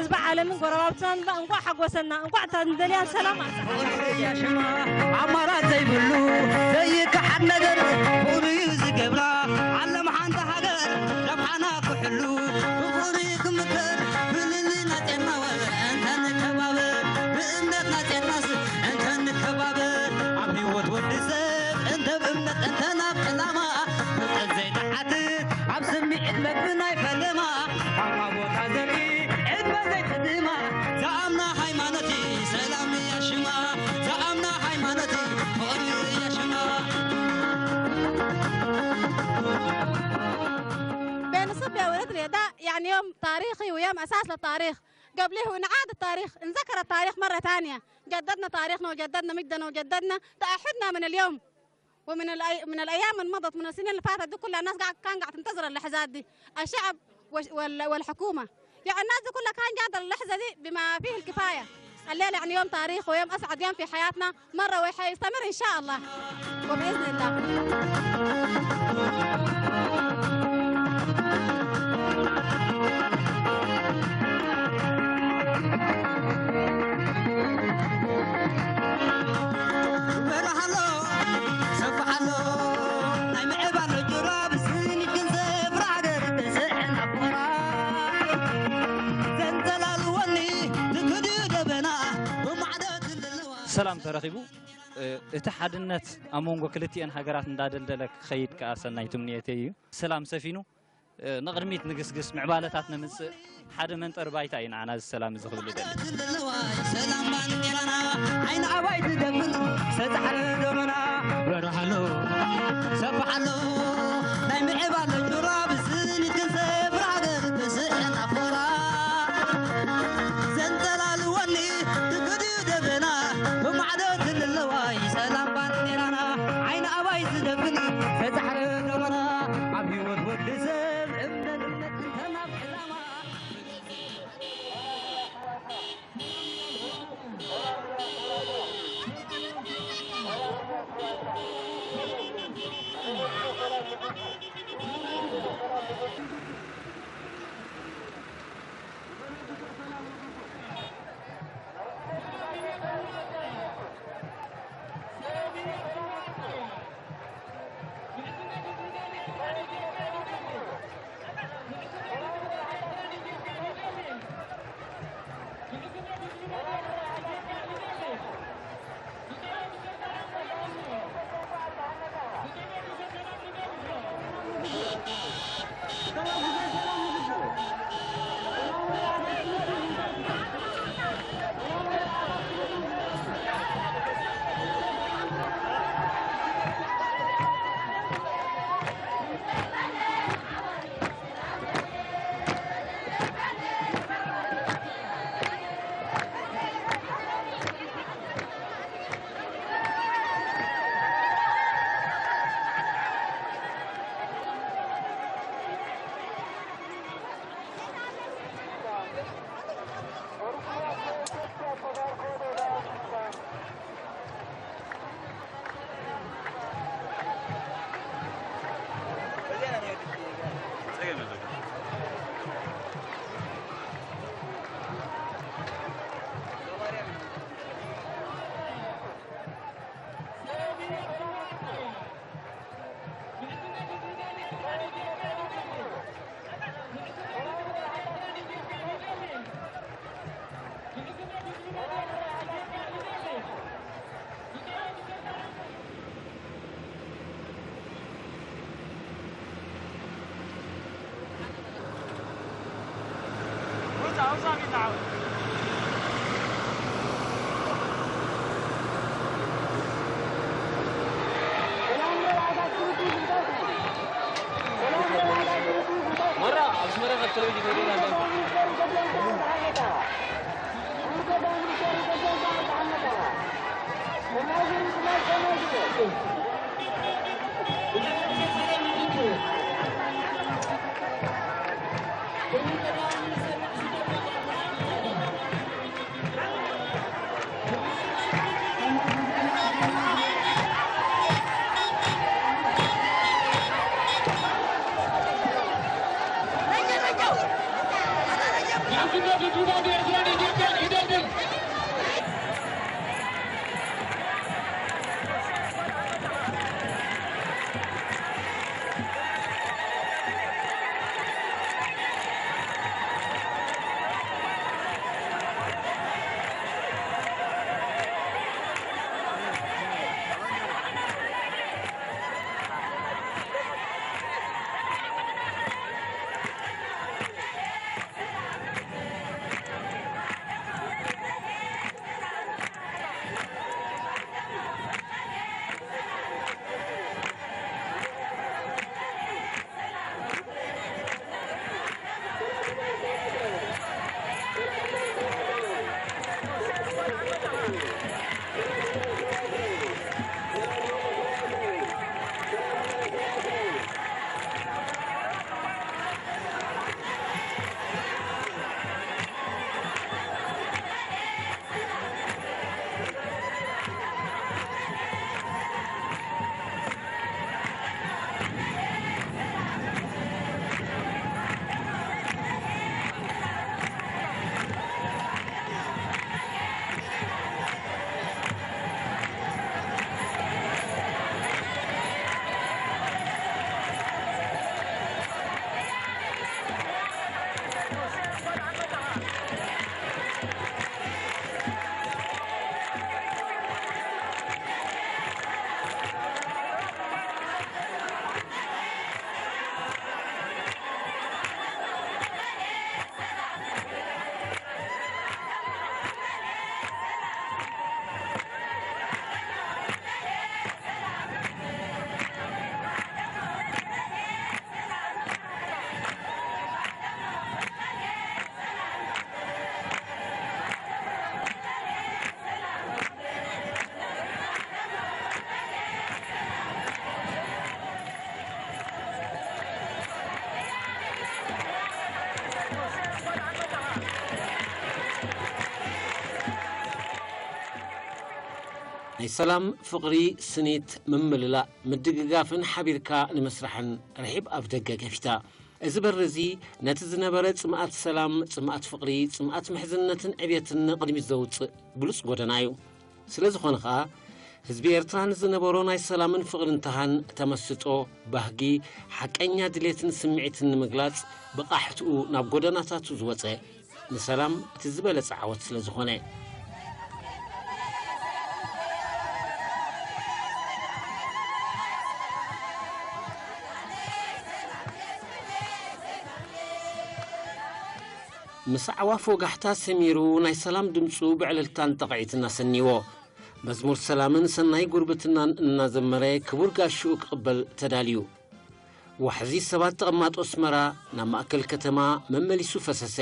ህዝቢ ዓለምን ጎረባብትናን እንኳዕ ሓጎሰና፣ እንኳዕ እታ ንደልያ ሰላም ኣብፅሓና። ፍቕሪ እያ ሽማ ኣማራጭ ዘይብሉ ዘይከሓድ ነገር ፍቕሪ እዩ ዝገብራ ዓለም ሓንቲ ሃገር ረብሓና ክሕሉ ብፍቕሪ ክምከር ፍልልይ ናፅና እንተንከባበር ብእምነት ናፅናስ እንተንከባበር ኣብ ህይወት ወዲ ሰብ እንተ ብእምነት እንተ ናብ ዕላማ ፍልጠት ዘይተሓትት ኣብ ስምዒት መግቢ ናይ ፈለማ ኣማ ቦታ ዘርኢ ዕድመ ዘይትድማ ዝኣምና ሃይማኖት ሰላም እያ ሽማ ዝኣምና ሃይማኖት ፍቕሪ እያ ሽማ بنصب يا ولد اليداء يعني يوم تاريخي ويوم أساس للتاريخ قبله نعاد التاريخ نذكر التاريخ مرة ثانية جددنا تاريخنا وجددنا مجدنا وجددنا تعهدنا من اليوم ومن الأي... من الأيام اللي مضت من السنين اللي فاتت دي كلها الناس قاعد كان قاعد تنتظر اللحظات دي الشعب وال... والحكومة يعني الناس دي كلها كان جاد اللحظة دي بما فيه الكفاية الليلة يعني يوم تاريخ ويوم أسعد يوم في حياتنا مرة وحيستمر إن شاء الله وبإذن الله ሰላም ተረኺቡ እቲ ሓድነት ኣብ መንጎ ክልቲኤን ሃገራት እንዳደልደለ ክኸይድ ከኣ ሰናይ ትምኒተይ እዩ። ሰላም ሰፊኑ ንቕድሚት ንግስግስ፣ ምዕባለታት ነምጽእ፣ ሓደ መንጠሪ ባይታ እዩ ንዓና እዚ ሰላም እዚ ክብል እደሊ። ሰላም ባንዴራና ዓይኒ ኣባይ ትደፍን ዝተጻሕረ ደመና በርሃሎ ሰፍሓሎ ናይ ምዕባለ ጩራ ብስኒት ክንሰፍር ሃገር ብስዕን ኣፍራ ዘንጸላልወኒ ትግድዩ ደበና ብማዕዶ ትልለዋይ ሰላም ባንዴራና ዓይኒ ኣባይ ዝደፍን ዝተጻሕረ ደመና ኣብ ህይወት ወዲ ሰብ እምነት እምነት እንተናብ ዕላማ ናይ ሰላም፣ ፍቕሪ፣ ስኒት፣ ምምልላእ፣ ምድግጋፍን ሓቢርካ ንምስራሕን ርሒብ ኣፍ ደገ ከፊታ። እዚ በሪ እዚ ነቲ ዝነበረ ጽምኣት ሰላም፣ ጽምኣት ፍቕሪ፣ ጽምኣት ምሕዝነትን ዕብየትን ንቕድሚት ዘውጽእ ብሉጽ ጎደና እዩ። ስለ ዝኾነ ኸኣ፣ ህዝቢ ኤርትራ ንዝነበሮ ናይ ሰላምን ፍቕርን ተሃን፣ ተመስጦ፣ ባህጊ፣ ሓቀኛ ድሌትን ስምዒትን ንምግላጽ ብቓሕትኡ ናብ ጎደናታቱ ዝወጸ፣ ንሰላም እቲ ዝበለጸ ዓወት ስለ ዝኾነ። ምስ ኣዕዋፍ ወጋሕታ ሰሚሩ፣ ናይ ሰላም ድምጹ ብዕልልታን ጣቕዒትን ኣሰንይዎ። መዝሙር ሰላምን ሰናይ ጉርብትናን እናዘመረ፣ ክቡር ጋሽኡ ክቕበል ተዳልዩ። ዋሕዚ ሰባት ተቐማጦ ኣስመራ ናብ ማእከል ከተማ መመሊሱ ፈሰሰ።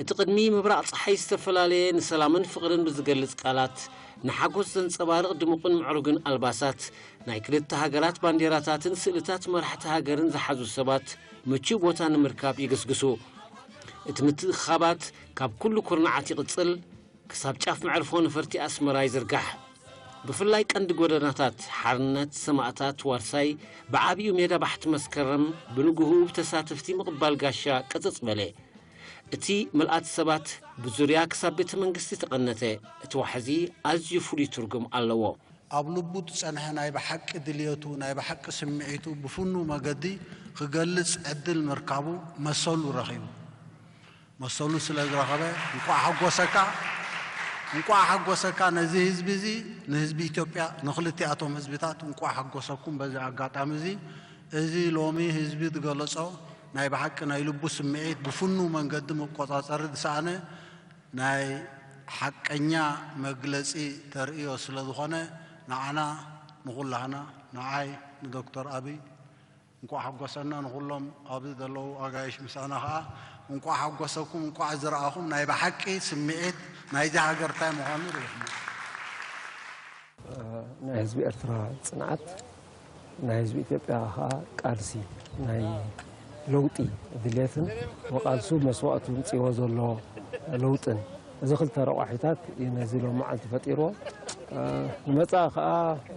እቲ ቅድሚ ምብራቕ ጸሓይ ዝተፈላለየ ንሰላምን ፍቕርን ብዝገልጽ ቃላት ንሓጎስ ዘንጸባርቕ ድሙቕን ምዕሩግን ኣልባሳት፣ ናይ ክልተ ሃገራት ባንዴራታትን ስእልታት መራሕቲ ሃገርን ዝሓዙ ሰባት ምቹእ ቦታ ንምርካብ ይግስግሱ። እቲ ምትእኽኻባት ካብ ኩሉ ኩርናዓት ይቕጽል፣ ክሳብ ጫፍ መዕርፎ ነፈርቲ ኣስመራ ይዝርጋሕ። ብፍላይ ቀንዲ ጎደናታት ሓርነት፣ ሰማእታት፣ ዋርሳይ፣ ብዓቢኡ ሜዳ ባሕቲ መስከረም ብንግህኡ ብተሳተፍቲ ምቕባል ጋሻ ቅጽጽ በለ። እቲ ምልኣት ሰባት ብዙርያ ክሳብ ቤተ መንግስቲ ተቐነተ። እቲ ዋሕዚ ኣዝዩ ፍሉይ ትርጉም ኣለዎ። ኣብ ልቡ ዝጸንሐ ናይ ብሓቂ ድልየቱ፣ ናይ ብሓቂ ስምዒቱ ብፍኑው መገዲ ክገልጽ ዕድል ምርካቡ መሰሉ ረኺቡ። መሰሉ ስለ ዝረኸበ እንቋዕ ሓጎሰካ፣ እንቋዕ ሓጎሰካ ነዚ ህዝቢ እዚ፣ ንህዝቢ ኢትዮጵያ፣ ንኽልቲኣቶም ህዝብታት እንቋዕ ሓጎሰኩም። በዚ ኣጋጣሚ እዚ፣ እዚ ሎሚ ህዝቢ ዝገለጾ ናይ ብሓቂ ናይ ልቡ ስምዒት ብፍኑው መንገዲ መቆጻጸሪ ዝሰኣነ ናይ ሓቀኛ መግለጺ ተርእዮ ስለ ዝኾነ፣ ንዓና ንኹላህና፣ ንዓይ፣ ንዶክተር ኣብይ፣ እንቋዕ ሓጎሰና። ንኹሎም ኣብዚ ዘለዉ ኣጋይሽ ምሳና ኸኣ እንቋዕ ሓጎሰኩም፣ እንቋዕ ዝረኣኹም። ናይ ብሓቂ ስምዒት ናይዚ ሃገር እንታይ ምዃኑ ርኢኹም። ናይ ህዝቢ ኤርትራ ጽንዓት፣ ናይ ህዝቢ ኢትዮጵያ ኸኣ ቃልሲ፣ ናይ ለውጢ ድሌትን መቓልሱ መስዋእቱ ምጽእዎ ዘሎ ለውጥን፣ እዚ ክልተ ረቋሒታት እዩ ነዚ ሎም መዓልቲ ፈጢርዎ። ንመጻኢ ኸኣ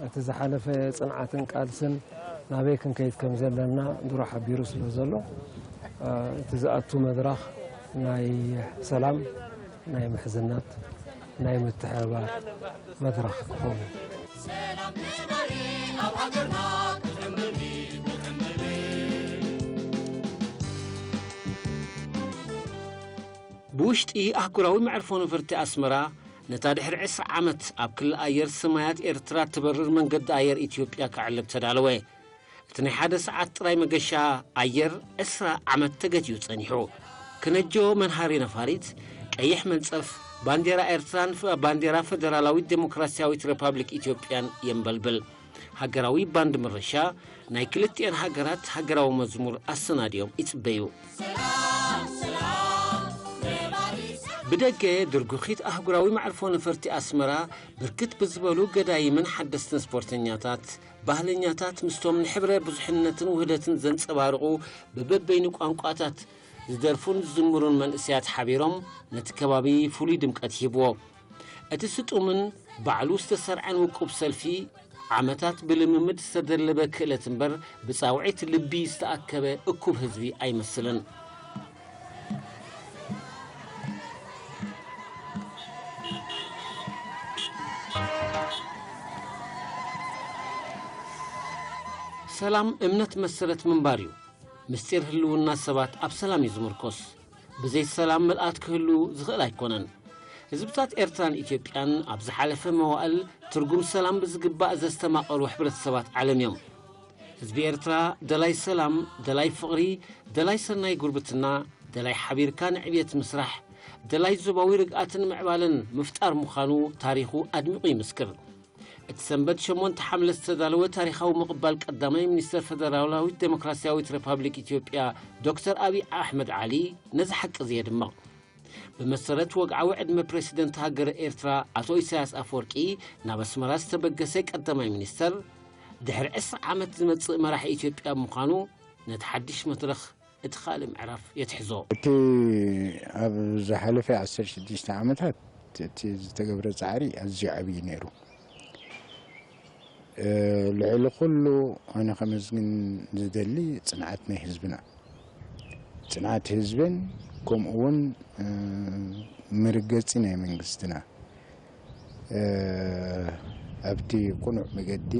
እቲ ዝሓለፈ ጽንዓትን ቃልስን ናበይ ክንከይድ ከም ዘለና ድሮ ሓቢሩ ስለ ዘሎ፣ እቲ ዝኣቱ መድረኽ ናይ ሰላም፣ ናይ ምሕዝነት፣ ናይ ምትሕብባር መድረኽ ክኸውን። ብውሽጢ ኣህጉራዊ መዕርፎ ነፈርቲ ኣስመራ፣ ነታ ድሕሪ ዕስራ ዓመት ኣብ ክሊ ኣየር ሰማያት ኤርትራ ትበርር መንገዲ ኣየር ኢትዮጵያ ክዕልብ ተዳለወ። እቲ ናይ ሓደ ሰዓት ጥራይ መገሻ ኣየር ዕስራ ዓመት ተገቲኡ ጸኒሑ። ከነጆ መንሃሪ ነፋሪት፣ ቀይሕ መንጸፍ፣ ባንዴራ ኤርትራን ባንዴራ ፈደራላዊት ዴሞክራስያዊት ሪፓብሊክ ኢትዮጵያን የንበልብል። ሃገራዊ ባንድ ምርሻ፣ ናይ ክልቲኤን ሃገራት ሃገራዊ መዝሙር ኣሰናዲኦም ይጽበዩ። ብደገ ድርጉኺት ኣህጉራዊ መዕርፎ ነፈርቲ ኣስመራ፣ ብርክት ብዝበሉ ገዳይምን ሓደስትን ስፖርተኛታት፣ ባህለኛታት ምስቶም ንሕብረ ብዙሕነትን ውህደትን ዘንጸባርቑ ብበበይኑ ቋንቋታት ዝደርፉን ዝዝምሩን መንእሰያት ሓቢሮም ነቲ ከባቢ ፍሉይ ድምቀት ይህብዎ። እቲ ስጡምን ባዕሉ ዝተሰርዐን ውቁብ ሰልፊ ዓመታት ብልምምድ ዝተደለበ ክእለት እምበር ብጻውዒት ልቢ ዝተኣከበ እኩብ ህዝቢ ኣይመስልን። ሰላም እምነት መሰረት ምንባር እዩ። ምስጢር ህልውና ሰባት ኣብ ሰላም እዩ ዝምርኮስ። ብዘይ ሰላም ምልኣት ክህሉ ዝኽእል ኣይኮነን። ህዝብታት ኤርትራን ኢትዮጵያን ኣብ ዝሓለፈ መዋእል ትርጉም ሰላም ብዝግባእ ዘስተማቐሩ ሕብረተሰባት ዓለም እዮም። ህዝቢ ኤርትራ ደላይ ሰላም፣ ደላይ ፍቕሪ፣ ደላይ ሰናይ ጉርብትና፣ ደላይ ሓቢርካ ንዕብየት ምስራሕ፣ ደላይ ዞባዊ ርግኣትን ምዕባለን ምፍጣር ምዃኑ ታሪኹ ኣድሚቑ ይምስክር። እቲ ሰንበት ሸሞንተ ሓምለ ዝተዳለወ ታሪኻዊ ምቕባል ቀዳማይ ሚኒስተር ፈደራላዊት ዴሞክራስያዊት ሪፓብሊክ ኢትዮጵያ ዶክተር ኣብይ ኣሕመድ ዓሊ ነዚ ሓቂ እዚ የድምቕ። ብመሰረት ወግዓዊ ዕድመ ፕረሲደንት ሃገረ ኤርትራ ኣቶ ኢሳያስ ኣፈወርቂ ናብ ኣስመራ ዝተበገሰ ቀዳማይ ሚኒስተር፣ ድሕሪ ዕስራ ዓመት ዝመጽእ መራሒ ኢትዮጵያ ምዃኑ ነቲ ሓድሽ መድረኽ እቲ ካልእ ምዕራፍ የትሕዞ። እቲ ኣብ ዝሓለፈ ዓሰርተ ሽዱሽተ ዓመታት እቲ ዝተገብረ ጻዕሪ ኣዝዩ ዓብዪ ነይሩ። ልዕሊ ኩሉ ኣነ ከመስግን ዝደሊ ጽንዓት ናይ ህዝብና፣ ጽንዓት ህዝብን ከምኡ እውን ምርገጺ ናይ መንግስትና ኣብቲ ቅኑዕ መገዲ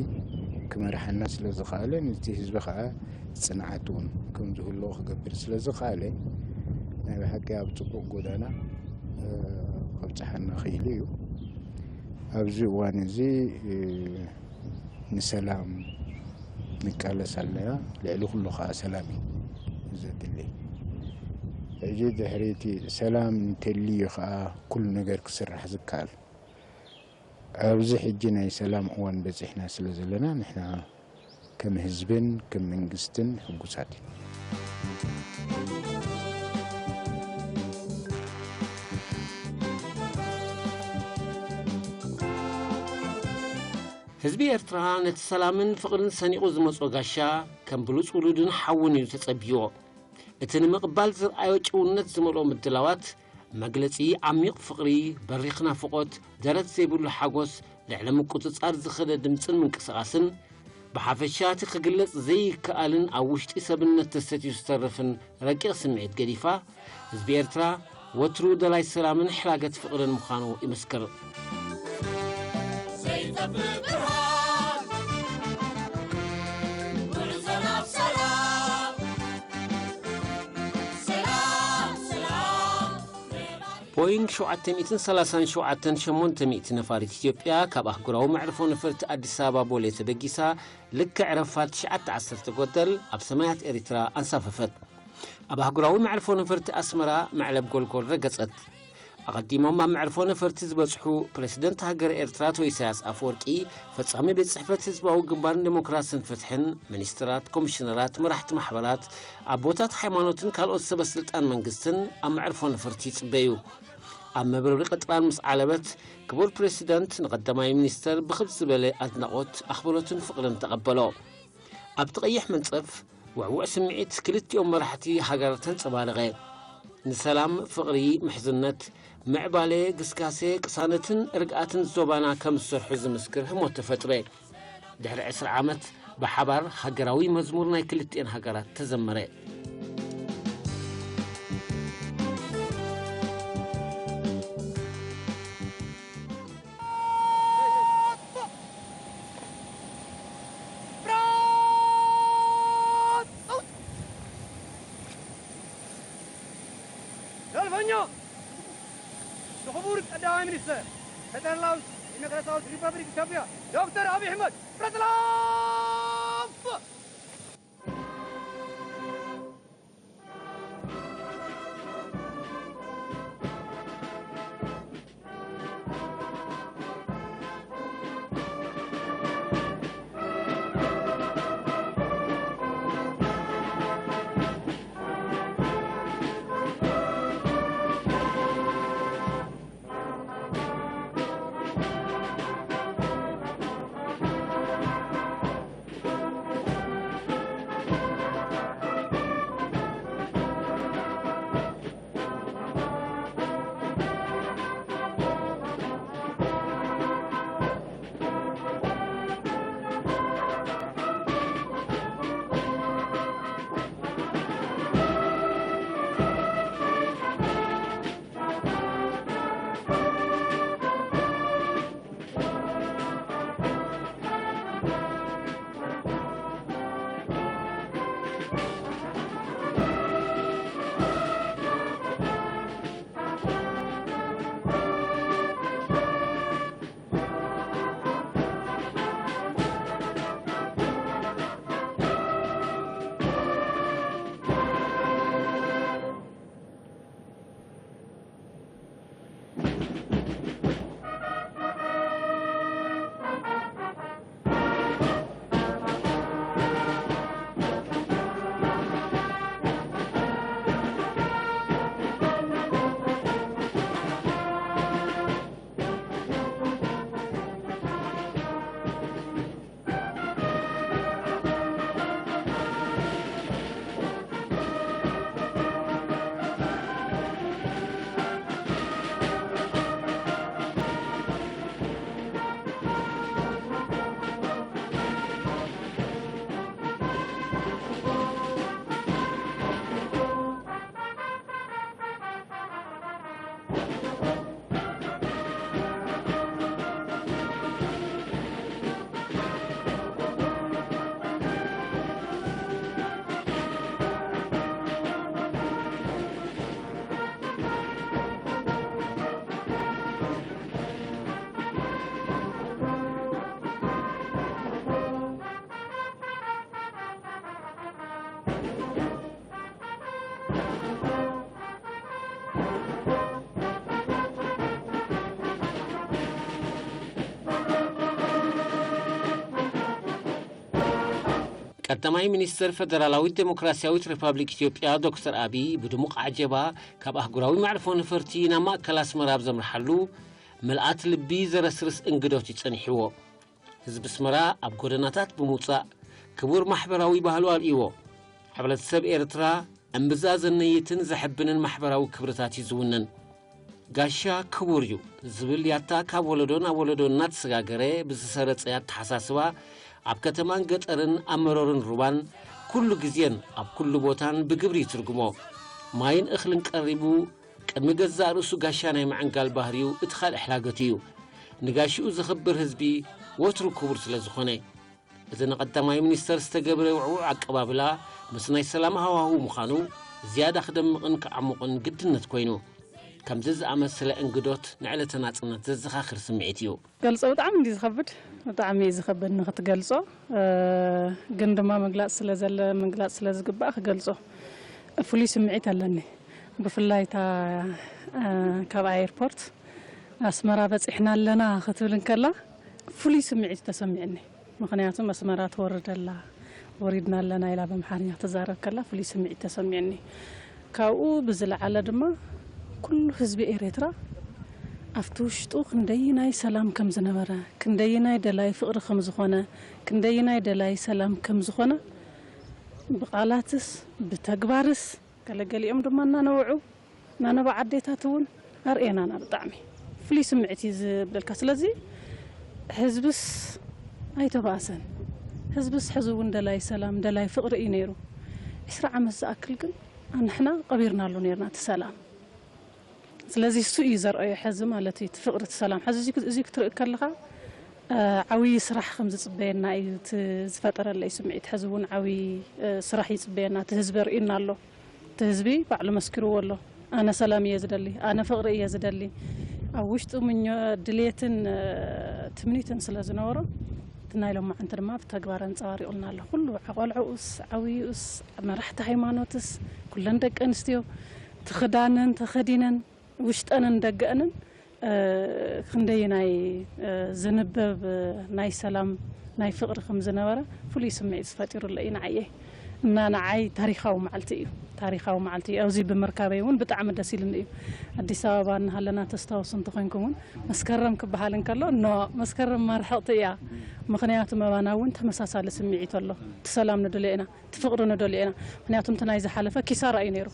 ክመርሓና ስለ ዝኸኣለ፣ ነቲ ህዝቢ ከዓ ጽንዓት እውን ከም ዝህልዎ ክገብር ስለ ዝኸኣለ፣ ናይ ብሓቂ ኣብ ጽቡቕ ጎዳና ከብጽሓና ክኢሉ እዩ። ኣብዚ እዋን እዚ ንሰላም ንቃለስ ኣለና። ልዕሊ ኩሉ ከዓ ሰላም እዩ ዘድሊ። ሕጂ ድሕሪ እቲ ሰላም እንተልዩ ከዓ ኩሉ ነገር ክስራሕ ዝከኣል። ኣብዚ ሕጂ ናይ ሰላም እዋን በፂሕና ስለ ዘለና ንሕና ከም ህዝብን ከም መንግስትን ሕጉሳት ኢና። ህዝቢ ኤርትራ ነቲ ሰላምን ፍቕርን ሰኒቑ ዝመጾ ጋሻ ከም ብሉጽ ውሉድን ሓውን እዩ ተጸብይዎ። እቲ ንምቕባል ዝረኣዮ ጭውነት ዝመልኦ ምድላዋት መግለጺ ዓሚቕ ፍቕሪ፣ በሪኽ ናፍቖት፣ ደረት ዘይብሉ ሓጎስ፣ ልዕሊ ምቁጽጻር ዝኸደ ድምጽን ምንቅስቓስን፣ ብሓፈሻ እቲ ክግለጽ ዘይከኣልን ኣብ ውሽጢ ሰብነት ተሰትዩ ዝተርፍን ረቂቕ ስምዒት ገዲፋ፣ ህዝቢ ኤርትራ ወትሩ ደላይ ሰላምን ሕላገት ፍቕርን ምዃኑ ይምስክር። ቦይንግ ሸውዓተ ሚእትን ሰላሳን ሸውዓተን ሸሞንተ ሚእቲ ነፋሪት ኢትዮጵያ ካብ ኣህጉራዊ መዕርፎ ነፈርቲ ኣዲስ ኣበባ ቦሌ ተበጊሳ ልክዕ ረፋድ ትሽዓተ ዓሰርተ ጎደል ኣብ ሰማያት ኤሪትራ ኣንሳፈፈት። ኣብ ኣህጉራዊ መዕርፎ ነፈርቲ ኣስመራ መዕለብ ጎልጎል ረገጸት። ኣቐዲሞም ኣብ መዕርፎ ነፈርቲ ዝበጽሑ ፕረሲደንት ሃገረ ኤርትራ ኣቶ ኢሳያስ ኣፈወርቂ፣ ፈጻሚ ቤት ጽሕፈት ህዝባዊ ግንባርን ዴሞክራስን ፍትሕን፣ ሚኒስትራት፣ ኮሚሽነራት፣ መራሕቲ ማሕበራት፣ ኣቦታት ሃይማኖትን ካልኦት ሰበ ስልጣን መንግስትን ኣብ መዕርፎ ነፈርቲ ይጽበዩ። ኣብ መብረሪ ቅጥራን ምስ ዓለበት፣ ክቡር ፕረሲደንት ንቐዳማይ ሚኒስተር ብኽብ ዝበለ ኣድናቖት፣ ኣኽብሮትን ፍቕርን ተቐበሎ። ኣብቲ ቀይሕ መንጸፍ፣ ውዕዉዕ ስምዒት ክልቲኦም መራሕቲ ሃገራት ተንጸባረቐ። ንሰላም፣ ፍቕሪ፣ ምሕዝነት፣ ምዕባለ፣ ግስጋሴ፣ ቅሳነትን ርግኣትን ዞባና ከም ዝሰርሑ ዝምስክር ህሞት ተፈጥረ። ድሕሪ ዕስራ ዓመት ብሓባር ሃገራዊ መዝሙር ናይ ክልቲኤን ሃገራት ተዘመረ። ንኽቡር ቀዳማይ ሚኒስተር ፈደራላዊት ዲሞክራሲያዊት ሪፐብሊክ ኢትዮጵያ ዶክተር ኣብይ ኣሕመድ። ፕሬዝዳንት! ቀዳማይ ሚኒስትር ፈደራላዊት ዴሞክራሲያዊት ሪፓብሊክ ኢትዮጵያ ዶክተር ኣብይ ብድሙቕ ዓጀባ ካብ ኣህጉራዊ መዕርፎ ነፈርቲ ናብ ማእከል ኣስመራ ኣብ ዘምርሓሉ፣ ምልኣት ልቢ ዘረስርስ እንግዶት እዩ ጸኒሕዎ። ህዝቢ ኣስመራ ኣብ ጎደናታት ብምውጻእ ክቡር ማሕበራዊ ባህሉ ኣርእይዎ። ሕብረተሰብ ኤርትራ እምብዛ ዘነይትን ዘሕብንን ማሕበራዊ ክብርታት እዩ ዝውንን። ጋሻ ክቡር እዩ ዝብል ያታ ካብ ወለዶ ናብ ወለዶ እናተሰጋገረ ብዝሰረጸ ኣተሓሳስባ፣ ኣብ ከተማን ገጠርን፣ ኣብ መሮርን ሩባን፣ ኩሉ ግዜን ኣብ ኩሉ ቦታን ብግብሪ ይትርጉሞ። ማይን እኽልን ቀሪቡ ቅድሚ ገዛእ ርእሱ ጋሻ ናይ ምዕንጋል ባህሪኡ እቲ ካልእ ሕላገቱ እዩ። ንጋሽኡ ዘኽብር ህዝቢ ወትሩ ክቡር ስለ ዝኾነ። እዚ ንቐዳማይ ሚኒስተር ዝተገብረ ውዕዉዕ ኣቀባብላ፣ ምስ ናይ ሰላም ሃዋህው ምዃኑ፣ ዝያዳ ክደምቕን ክዓሙቕን ግድነት ኮይኑ። ከምዚ ዝኣመሰለ እንግዶት ንዕለተ ናጽነት ዘዘኻኽር ስምዒት እዩ። ገልጾ ብጣዕሚ እንዲ ዝኸብድ፣ ብጣዕሚ እዩ ዝኸብድ ንኽትገልጾ፣ እ፣ ግን ድማ ምግላጽ ስለ ዘለ፣ ምግላጽ ስለ ዝግባእ ክገልጾ ፍሉይ ስምዒት ኣለኒ። ብፍላይ እታ፣ እ፣ ካብ ኤርፖርት ኣስመራ በጺሕና ኣለና ክትብል እንከላ ፍሉይ ስምዒት ተሰሚዕኒ። ምኽንያቱ ኣስመራ ትወርድ ኣላ፣ ወሪድና ኣለና ኢላ ብኣምሓርኛ ክትዛረብ ከላ ፍሉይ ስምዒት ተሰሚዕኒ። ካብኡ ብዝለዓለ ድማ ኩሉ ህዝቢ ኤርትራ ኣብቲ ውሽጡ ክንደይናይ ሰላም ከም ዝነበረ፣ ክንደይናይ ደላይ ፍቕሪ ከም ዝኾነ፣ ክንደይናይ ደላይ ሰላም ከም ዝኾነ ብቓላትስ ብተግባርስ ገለገሊኦም ድማ እናነውዑ ናነባ ዓዴታት እውን ኣርእየናና። ብጣዕሚ ፍሉይ ስምዒት እዩ ዝብለልካ። ስለዚ ህዝብስ ኣይተባእሰን። ህዝብስ ሕዚ እውን ደላይ ሰላም፣ ደላይ ፍቕሪ እዩ ነይሩ። ዕስራ ዓመት ዝኣክል ግን ንሕና ቀቢርናሉ ነይርና እቲ ሰላም። ስለዚ እሱ እዩ ዘርኣዮ ሕዚ ማለት እዩ፣ እቲ ፍቕሪ፣ እቲ ሰላም። ሕዚ እዚ፣ እዚ ክትርኢ ከለኻ፣ እ፣ ዓብዪ ስራሕ ከም ዝጽበየና እዩ እቲ ዝፈጠረለይ ስምዒት። ሕዚ እውን ዓብዪ፣ እ፣ ስራሕ ይጽበየና፣ እቲ ህዝቢ ኣርእዩና ኣሎ። እቲ ህዝቢ ባዕሉ መስኪርዎ ኣሎ። ኣነ ሰላም እየ ዝደሊ፣ ኣነ ፍቕሪ እየ ዝደሊ። ኣብ ውሽጡ ምኞ ድሌትን ትምኒትን ስለ ዝነበሮ፣ እቲ ናይ ሎማዓንቲ ድማ ብተግባር ኣንጸባሪቑልና ኣሎ። ኩሉ ቆልዕኡስ ዓብዩስ፣ መራሕቲ ሃይማኖትስ፣ ኩለን ደቂ ኣንስትዮ፣ ትኽዳነን ተኸዲነን፣ ውሽጠንን ደገአንን ክንደየናይ ዝንበብ ናይ ሰላም፣ ናይ ፍቕሪ ከም ዝነበረ ፍሉይ ስምዒት ዝፈጢሩለ እዩ ንዓየ። እና ንዓይ ታሪኻዊ መዓልቲ እዩ። ታሪኻዊ መዓልቲ እዩ። ኣብዚ ብምርካበይ እውን ብጣዕሚ ደስ ኢሉኒ እዩ። ኣዲስ ኣበባ እናሃለና ተስታውሱ እንተኾይንኩም እውን መስከረም ክበሃል እንከሎ፣ ኖ፣ መስከረም ማርሕቕቲ እያ። ምኽንያቱ መባና እውን ተመሳሳሊ ስምዒት ኣሎ። እቲ ሰላም ንደልዮ ኢና፣ እቲ ፍቕሪ ንደልዮ ኢና። ምኽንያቱ እቲ ናይ ዝሓለፈ ኪሳራ እዩ ነይሩ።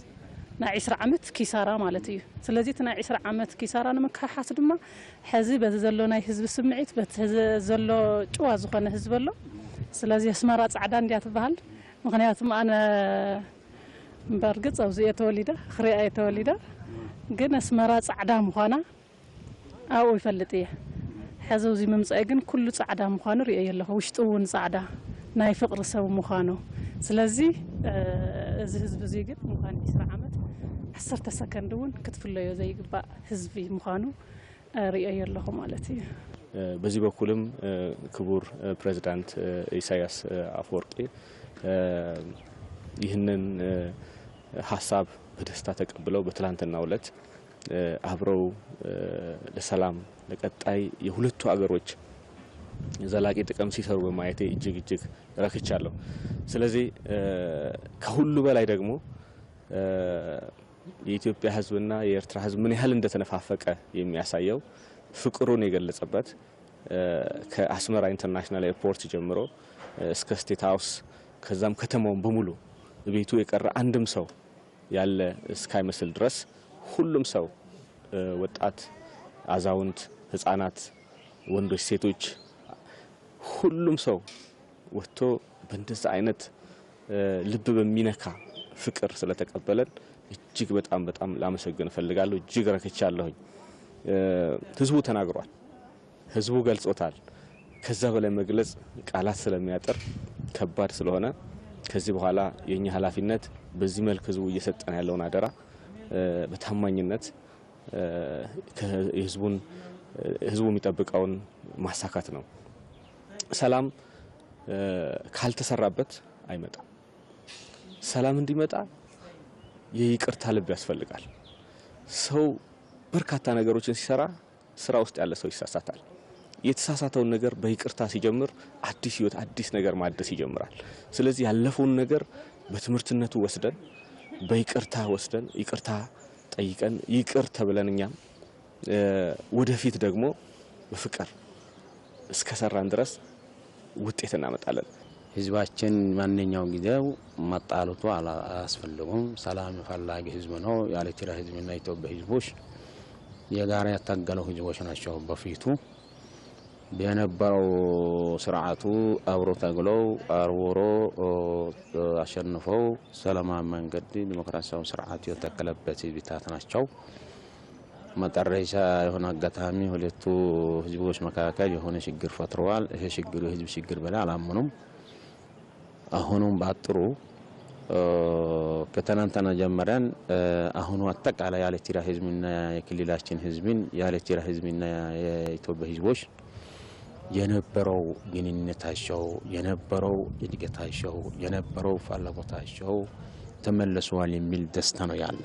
ናይ ዒስራ ዓመት ኪሳራ ማለት እዩ። ስለዚ እቲ ናይ ዒስራ ዓመት ኪሳራ ንምክሕሓስ ድማ ሕዚ በዚ ዘሎ ናይ ህዝቢ ስምዒት፣ በቲ ህዝ- ዘሎ ጭዋ ዝኾነ ህዝቢ ኣሎ። ስለዚ ኣስመራ ጻዕዳ እንድያ ትበሃል። ምኽንያቱም ኣነ እምበር ግጽ ኣብዚ እየ ተወሊደ፣ ክሪኣ እየ ተወሊደ። ግን ኣስመራ ጻዕዳ ምዃና ኣብኡ ይፈልጥ እየ። ሕዚ ኣብዚ ምምጻኤ ግን ኩሉ ጻዕዳ ምዃኑ ርእየ ኣለኹ። ውሽጡ እውን ጻዕዳ ናይ ፍቕሪ ሰብ ምዃኑ። ስለዚ እዚ ህዝቢ እዚ ግን እንኳን ዒስራ ዓመት ዓሰርተ ሰከንድ እውን ክትፍለዮ ዘይግባእ ህዝቢ ምዃኑ ርእየ ኣለኹ ማለት እዩ። በዚህ በኩልም ክቡር ፕሬዝዳንት ኢሳያስ አፈወርቂ ይህንን ሀሳብ በደስታ ተቀብለው በትላንትናው ዕለት አብረው ለሰላም ለቀጣይ የሁለቱ አገሮች ዘላቂ ጥቅም ሲሰሩ በማየቴ እጅግ እጅግ ረክቻለሁ። ስለዚህ ከሁሉ በላይ ደግሞ የኢትዮጵያ ህዝብና የኤርትራ ህዝብ ምን ያህል እንደተነፋፈቀ የሚያሳየው ፍቅሩን የገለጸበት ከአስመራ ኢንተርናሽናል ኤርፖርት ጀምሮ እስከ ስቴት ሃውስ ከዛም ከተማውን በሙሉ ቤቱ የቀረ አንድም ሰው ያለ እስካይመስል ድረስ ሁሉም ሰው ወጣት፣ አዛውንት፣ ህጻናት፣ ወንዶች፣ ሴቶች ሁሉም ሰው ወጥቶ በእንደዚህ አይነት ልብ በሚነካ ፍቅር ስለተቀበለን እጅግ በጣም በጣም ላመሰግን እፈልጋለሁ። እጅግ ረክቻለሁኝ። ህዝቡ ተናግሯል። ህዝቡ ገልጾታል። ከዛ በላይ መግለጽ ቃላት ስለሚያጥር ከባድ ስለሆነ ከዚህ በኋላ የኛ ኃላፊነት በዚህ መልክ ህዝቡ እየሰጠን ያለውን አደራ በታማኝነት የህዝቡን ህዝቡ የሚጠብቀውን ማሳካት ነው። ሰላም ካልተሰራበት አይመጣም። ሰላም እንዲመጣ የይቅርታ ልብ ያስፈልጋል። ሰው በርካታ ነገሮችን ሲሰራ ስራ ውስጥ ያለ ሰው ይሳሳታል። የተሳሳተውን ነገር በይቅርታ ሲጀምር አዲስ ህይወት፣ አዲስ ነገር ማደስ ይጀምራል። ስለዚህ ያለፈውን ነገር በትምህርትነቱ ወስደን በይቅርታ ወስደን ይቅርታ ጠይቀን ይቅር ተብለን እኛም ወደፊት ደግሞ በፍቅር እስከሰራን ድረስ ውጤት እናመጣለን። ህዝባችን ማንኛውም ጊዜው መጣላቱ አላ- አያስፈልጉም። ሰላም ፈላጊ ህዝብ ነው። የኤርትራ ህዝብና የኢትዮጵያ ህዝቦች የጋራ ያታገለው ህዝቦች ናቸው። በፊቱ የነበረው ስርዓቱ አብሮ ታግለው አብሮ አሸንፈው ሰላማዊ መንገድ ዲሞክራሲያዊ ስርዓት የተከለበት ህዝብታት ናቸው። መጨረሻ የሆነ አጋጣሚ ሁለቱ ህዝቦች መካከል የሆነ ችግር ፈጥረዋል። ይሄ ችግር የህዝብ ችግር ብለው አላመኑም። አሁኑም ባጥሩ ከተናንተና ጀምረን አሁኑ አጠቃላይ የኤርትራ ህዝብና የክልላችን ህዝብን የኤርትራ ህዝብና የኢትዮጵያ ህዝቦች የነበረው ግንኙነታቸው የነበረው እድገታቸው የነበረው ፍላጎታቸው ተመልሰዋል የሚል ደስታ ነው ያለ።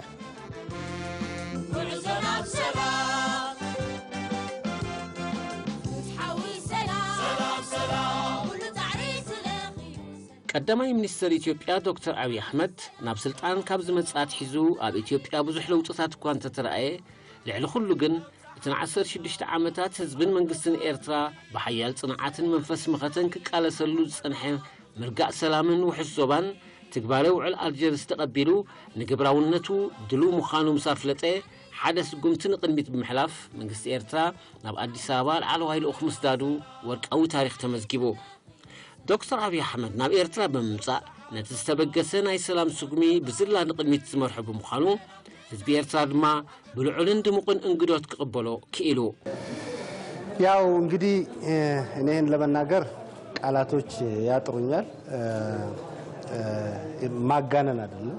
ቀዳማይ ሚኒስተር ኢትዮጵያ ዶክተር ኣብይ ኣሕመድ ናብ ስልጣን ካብ ዝመጽእ ኣትሒዙ ኣብ ኢትዮጵያ ብዙሕ ለውጥታት እኳ እንተተራእየ፣ ልዕሊ ኩሉ ግን እቲ ንዓሰርተ ሽዱሽተ ዓመታት ህዝብን መንግስትን ኤርትራ ብሓያል ጽንዓትን መንፈስ መኸተን ክቃለሰሉ ዝጸንሐ ምርጋእ ሰላምን ውሑስ ዞባን ትግባረ ውዕል ኣልጀርስ ተቐቢሉ ንግብራውነቱ ድሉው ምዃኑ ምስ ኣፍለጠ ሓደ ስጉምቲ ንቕድሚት ብምሕላፍ መንግስቲ ኤርትራ ናብ ኣዲስ ኣበባ ላዕለዋይ ልኡኽ ምስዳዱ ወርቃዊ ታሪኽ ተመዝጊቡ። ዶክተር ኣብይ ኣሕመድ ናብ ኤርትራ ብምምጻእ ነቲ ዝተበገሰ ናይ ሰላም ስጉሚ ብዝላ ንቕድሚት ዝመርሖ ብምዃኑ ህዝቢ ኤርትራ ድማ ብልዑልን ድሙቕን እንግዶት ክቕበሎ ክኢሉ። ያው እንግዲህ እኔን ለመናገር ቃላቶች ያጥሩኛል። ማጋነን አይደለም።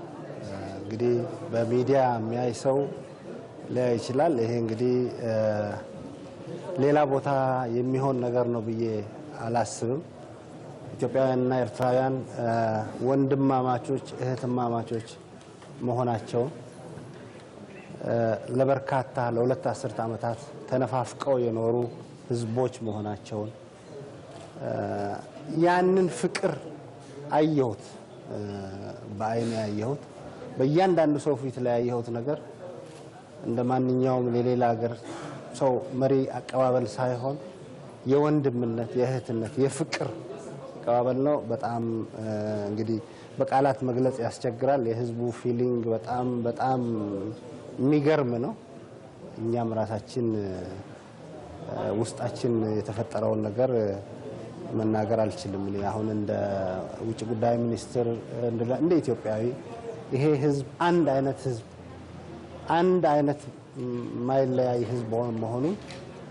እንግዲህ በሚዲያ የሚያይ ሰው ሊያይ ይችላል። ይሄ እንግዲህ ሌላ ቦታ የሚሆን ነገር ነው ብዬ አላስብም። ኢትዮጵያውያንና ኤርትራውያን ወንድማማቾች፣ እህትማማቾች መሆናቸውን፣ ለበርካታ ለሁለት አስርት ዓመታት ተነፋፍቀው የኖሩ ህዝቦች መሆናቸውን፣ ያንን ፍቅር አየሁት፣ በአይኔ ያየሁት። በእያንዳንዱ ሰው ፊት ላይ ያየሁት ነገር እንደ ማንኛውም የሌላ ሀገር ሰው መሪ አቀባበል ሳይሆን የወንድምነት፣ የእህትነት፣ የፍቅር አቀባበል ነው። በጣም እንግዲህ በቃላት መግለጽ ያስቸግራል። የህዝቡ ፊሊንግ በጣም በጣም የሚገርም ነው። እኛም ራሳችን ውስጣችን የተፈጠረውን ነገር መናገር አልችልም። እኔ አሁን እንደ ውጭ ጉዳይ ሚኒስትር፣ እንደ ኢትዮጵያዊ፣ ይሄ ህዝብ አንድ አይነት ህዝብ፣ አንድ አይነት የማይለያይ ህዝብ መሆኑን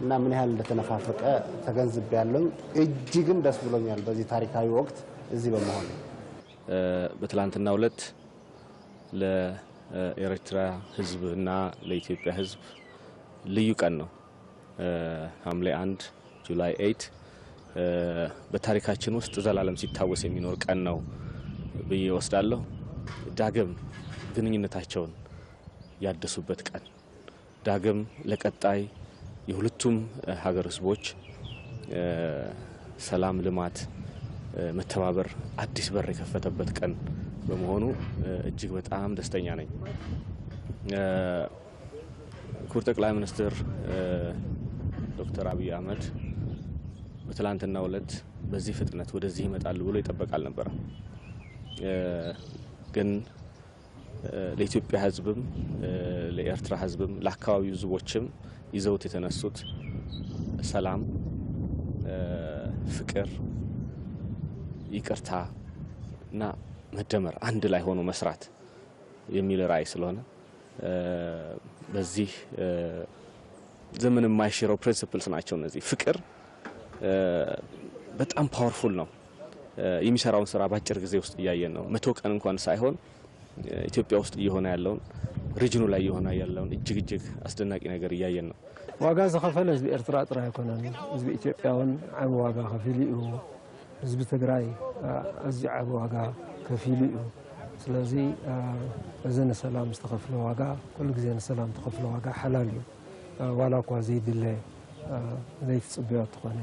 እና ምን ያህል እንደተነፋፈቀ ተገንዝቤያለሁኝ። እጅግም ደስ ብሎኛል በዚህ ታሪካዊ ወቅት እዚህ በመሆኑ። በትላንትናው ዕለት ለኤርትራ ህዝብ እና ለኢትዮጵያ ህዝብ ልዩ ቀን ነው። ሐምሌ አንድ፣ ጁላይ ኤይት፣ በታሪካችን ውስጥ ዘላለም ሲታወስ የሚኖር ቀን ነው ብዬ እወስዳለሁ። ዳግም ግንኙነታቸውን ያደሱበት ቀን፣ ዳግም ለቀጣይ የሁለቱም ሀገር ህዝቦች ሰላም፣ ልማት፣ መተባበር አዲስ በር የከፈተበት ቀን በመሆኑ እጅግ በጣም ደስተኛ ነኝ። ክቡር ጠቅላይ ሚኒስትር ዶክተር አብይ አህመድ በትላንትናው ዕለት በዚህ ፍጥነት ወደዚህ ይመጣሉ ብሎ ይጠበቅ አልነበረም። ግን ለኢትዮጵያ ህዝብም ለኤርትራ ህዝብም ለአካባቢው ህዝቦችም ይዘውት የተነሱት ሰላም፣ ፍቅር፣ ይቅርታ እና መደመር፣ አንድ ላይ ሆኖ መስራት የሚል ራዕይ ስለሆነ በዚህ ዘመን የማይሽረው ፕሪንሲፕልስ ናቸው እነዚህ። ፍቅር በጣም ፓወርፉል ነው። የሚሰራውን ስራ በአጭር ጊዜ ውስጥ እያየን ነው። መቶ ቀን እንኳን ሳይሆን ኢትዮጵያ ውስጥ እየሆነ ያለውን፣ ሪጅኑ ላይ እየሆነ ያለውን እጅግ እጅግ አስደናቂ ነገር እያየን ነው። ዋጋ ዝኸፈለ ህዝቢ ኤርትራ ጥራይ ኣይኮነን። ህዝቢ ኢትዮጵያ እውን ዓቢ ዋጋ ከፊሉ እዩ። ህዝቢ ትግራይ ኣዝዩ ዓቢ ዋጋ ከፊሉ እዩ። ስለዚ እዚ ንሰላም ዝተኸፍለ ዋጋ ኩሉ ግዜ ንሰላም ዝተኸፍለ ዋጋ ሓላል እዩ። ዋላ እኳ ዘይድለ ዘይትፅበዮ እንተኾነ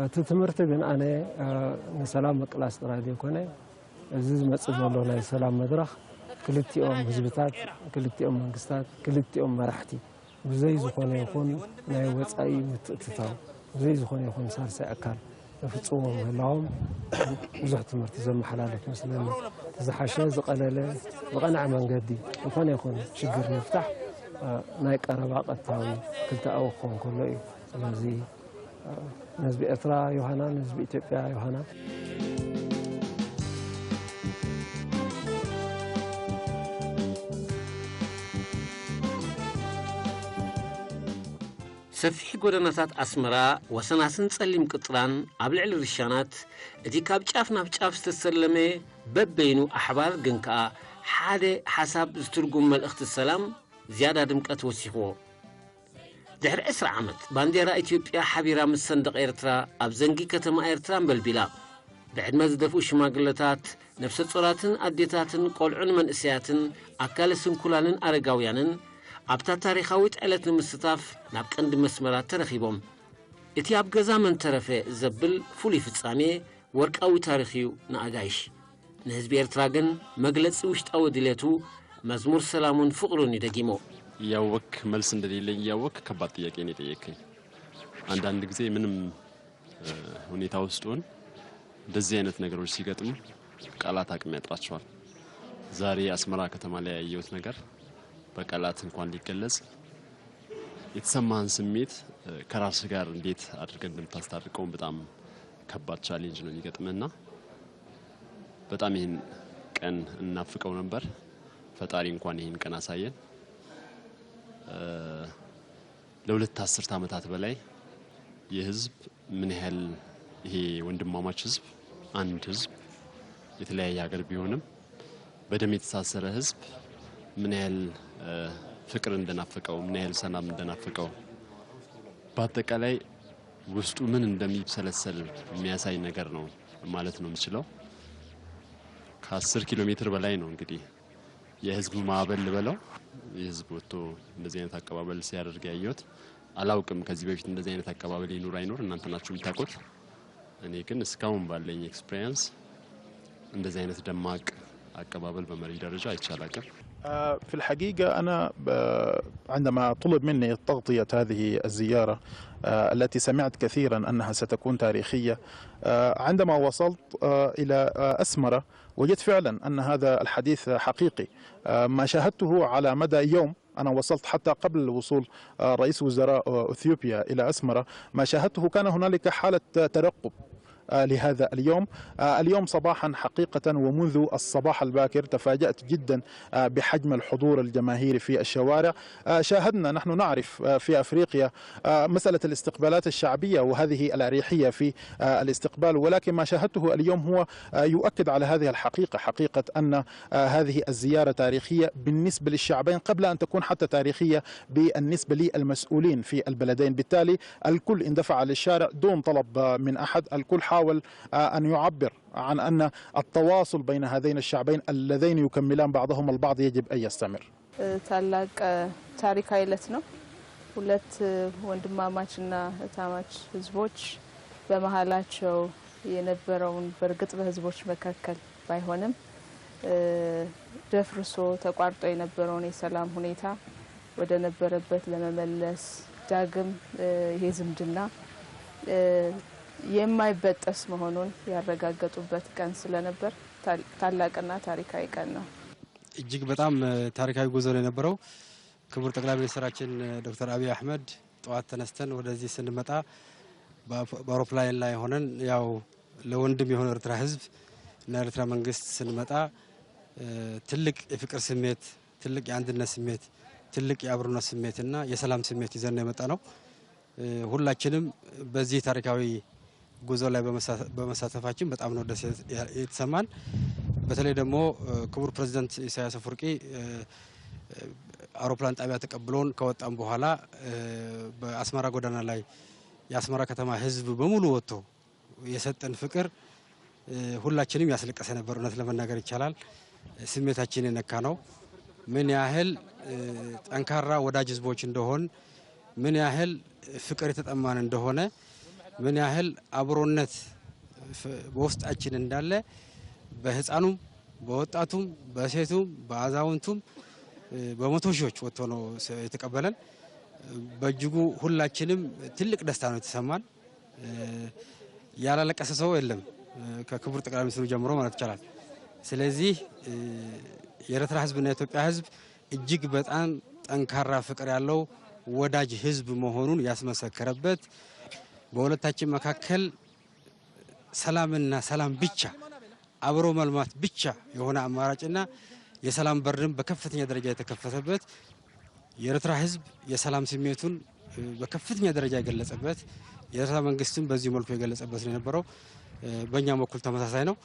እቲ ትምህርቲ ግን ኣነ ንሰላም ምቅላስ ጥራይ ዘይኮነ እዚ ዝመፅእ ዘሎ ናይ ሰላም መድረኽ ክልቲኦም ህዝብታት፣ ክልቲኦም መንግስታት፣ ክልቲኦም መራሕቲ ብዘይ ዝኾነ ይኹን ናይ ወፃኢ ምትእትታው፣ ብዘይ ዝኾነ ይኹን ሳልሳይ ኣካል ክፍፅምዎ ምህላዎም ብዙሕ ትምህርቲ ዘመሓላልፍ መስለኒ። ዝሓሸ ዝቐለለ ብቐንዐ መንገዲ ዝኾነ ይኹን ሽግር ምፍታሕ ናይ ቀረባ ቀጥታዊ ክልተኣዊ ክኸውን ከሎ እዩ። ስለዚ ንህዝቢ ኤርትራ ዮሃና፣ ንህዝቢ ኢትዮጵያ ዮሃና። ሰፊሕ ጎደናታት ኣስመራ፣ ወሰናስን ጸሊም ቅጥራን፣ ኣብ ልዕሊ ርሻናት፣ እቲ ካብ ጫፍ ናብ ጫፍ ዝተሰለመ በበይኑ ኣሕባር ግን ከኣ ሓደ ሓሳብ ዝትርጉም መልእኽቲ ሰላም ዝያዳ ድምቀት ወሲኽዎ። ድሕሪ ዕስራ ዓመት ባንዴራ ኢትዮጵያ ሓቢራ ምስ ሰንደቕ ኤርትራ ኣብ ዘንጊ ከተማ ኤርትራ ኣንበልቢላ። ብዕድመ ዝደፍኡ ሽማግለታት፣ ነፍሰ ጾራትን ኣዴታትን ቆልዑን መንእሰያትን ኣካለ ስንኩላንን ኣረጋውያንን ኣብታ ታሪኻዊት ዕለት ንምስታፍ ናብ ቀንዲ መስመራት ተረኺቦም። እቲ ኣብ ገዛ መን ተረፈ ዘብል ፍሉይ ፍጻሜ ወርቃዊ ታሪኽ እዩ ንኣጋይሽ። ንህዝቢ ኤርትራ ግን መግለጺ ውሽጣዊ ድሌቱ መዝሙር ሰላሙን ፍቕሩን እዩ ደጊሞ። እያወክ መልስ እንደሌለኝ እያወክ ከባድ ጥያቄ ነው የጠየቀኝ። አንዳንድ ጊዜ ምንም ሁኔታ ውስጥ ሆን እንደዚህ አይነት ነገሮች ሲገጥሙ ቃላት አቅም ያጥራቸዋል። ዛሬ አስመራ ከተማ ላይ ያየሁት ነገር በቃላት እንኳን ሊገለጽ የተሰማህን ስሜት ከራስህ ጋር እንዴት አድርገህ እንደምታስታርቀውም በጣም ከባድ ቻሌንጅ ነው የሚገጥምህና በጣም ይህን ቀን እናፍቀው ነበር። ፈጣሪ እንኳን ይህን ቀን አሳየን። ለሁለት አስርት ዓመታት በላይ የህዝብ ምን ያህል ይሄ ወንድማማች ህዝብ አንድ ህዝብ የተለያየ ሀገር ቢሆንም በደም የተሳሰረ ህዝብ ምን ያህል ፍቅር እንደናፈቀው፣ ምን ያህል ሰላም እንደናፈቀው፣ በአጠቃላይ ውስጡ ምን እንደሚብሰለሰል የሚያሳይ ነገር ነው ማለት ነው የምችለው። ከአስር ኪሎ ሜትር በላይ ነው እንግዲህ የህዝቡ ማዕበል ልበለው፣ የህዝብ ወጥቶ እንደዚህ አይነት አቀባበል ሲያደርግ ያየሁት። አላውቅም ከዚህ በፊት እንደዚህ አይነት አቀባበል ይኑር አይኑር፣ እናንተ ናችሁ የምታውቁት። እኔ ግን እስካሁን ባለኝ ኤክስፒሪየንስ እንደዚህ አይነት ደማቅ አቀባበል በመሪ ደረጃ አይቼ አላውቅም። في الحقيقة أنا عندما طلب مني تغطية هذه الزيارة التي سمعت كثيرا أنها ستكون تاريخية، عندما وصلت إلى أسمرة وجدت فعلا أن هذا الحديث حقيقي. ما شاهدته على مدى يوم، أنا وصلت حتى قبل وصول رئيس وزراء أثيوبيا إلى أسمرة، ما شاهدته كان هنالك حالة ترقب لهذا اليوم. اليوم صباحا حقيقة ومنذ الصباح الباكر تفاجأت جدا بحجم الحضور الجماهيري في الشوارع. شاهدنا، نحن نعرف في أفريقيا مسألة الاستقبالات الشعبية وهذه الأريحية في الاستقبال، ولكن ما شاهدته اليوم هو يؤكد على هذه الحقيقة، حقيقة أن هذه الزيارة تاريخية بالنسبة للشعبين قبل أن تكون حتى تاريخية بالنسبة للمسؤولين في البلدين. بالتالي الكل اندفع للشارع دون طلب من أحد، الكل حاول أن يعبر عن أن التواصل بين هذين الشعبين اللذين يكملان بعضهم البعض يجب أن يستمر. ታላቅ ታሪካዊ ዕለት ነው። ሁለት ወንድማማችና እህታማች ህዝቦች በመሃላቸው የነበረውን፣ በእርግጥ በህዝቦች መካከል ባይሆንም ደፍርሶ ተቋርጦ የነበረውን የሰላም ሁኔታ ወደ ነበረበት ለመመለስ፣ ዳግም ይሄ ዝምድና የማይበጠስ መሆኑን ያረጋገጡበት ቀን ስለነበር ታላቅና ታሪካዊ ቀን ነው። እጅግ በጣም ታሪካዊ ጉዞ ነው የነበረው። ክቡር ጠቅላይ ሚኒስትራችን ዶክተር አብይ አህመድ ጠዋት ተነስተን ወደዚህ ስንመጣ በአውሮፕላን ላይ ሆነን፣ ያው ለወንድም የሆነው ኤርትራ ህዝብ እና ኤርትራ መንግስት ስንመጣ ትልቅ የፍቅር ስሜት፣ ትልቅ የአንድነት ስሜት፣ ትልቅ የአብሮነት ስሜት እና የሰላም ስሜት ይዘን ነው የመጣነው። ሁላችንም በዚህ ታሪካዊ ጉዞ ላይ በመሳተፋችን በጣም ነው ደስ የተሰማን። በተለይ ደግሞ ክቡር ፕሬዝዳንት ኢሳያስ አፈወርቂ አውሮፕላን ጣቢያ ተቀብሎን ከወጣን በኋላ በአስመራ ጎዳና ላይ የአስመራ ከተማ ህዝብ በሙሉ ወጥቶ የሰጠን ፍቅር ሁላችንም ያስለቀሰ ነበር። እውነት ለመናገር ይቻላል ስሜታችን የነካ ነው። ምን ያህል ጠንካራ ወዳጅ ህዝቦች እንደሆን፣ ምን ያህል ፍቅር የተጠማን እንደሆነ፣ ምን ያህል አብሮነት በውስጣችን እንዳለ በህፃኑም በወጣቱም በሴቱም በአዛውንቱም በመቶ ሺዎች ወጥቶ ነው የተቀበለን። በእጅጉ ሁላችንም ትልቅ ደስታ ነው የተሰማን። ያላለቀሰ ሰው የለም ከክቡር ጠቅላይ ሚኒስትሩ ጀምሮ ማለት ይቻላል። ስለዚህ የኤርትራ ህዝብና የኢትዮጵያ ህዝብ እጅግ በጣም ጠንካራ ፍቅር ያለው ወዳጅ ህዝብ መሆኑን ያስመሰከረበት፣ በሁለታችን መካከል ሰላምና ሰላም ብቻ፣ አብሮ መልማት ብቻ የሆነ አማራጭና የሰላም በርም በከፍተኛ ደረጃ የተከፈተበት፣ የኤርትራ ህዝብ የሰላም ስሜቱን በከፍተኛ ደረጃ የገለጸበት፣ የኤርትራ መንግስትም በዚህ መልኩ የገለጸበት ነው የነበረው። በእኛ በኩል ተመሳሳይ ነው።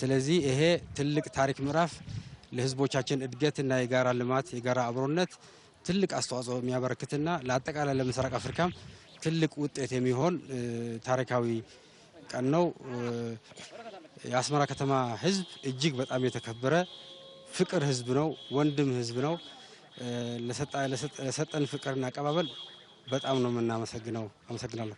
ስለዚህ ይሄ ትልቅ ታሪክ ምዕራፍ ለህዝቦቻችን እድገትና የጋራ ልማት፣ የጋራ አብሮነት ትልቅ አስተዋጽኦ የሚያበረክትና ለአጠቃላይ ለምስራቅ አፍሪካም ትልቅ ውጤት የሚሆን ታሪካዊ ቀን ነው። የአስመራ ከተማ ህዝብ እጅግ በጣም የተከበረ ፍቅር ህዝብ ነው፣ ወንድም ህዝብ ነው። ለሰጠን ፍቅርና አቀባበል በጣም ነው የምናመሰግነው። አመሰግናለሁ።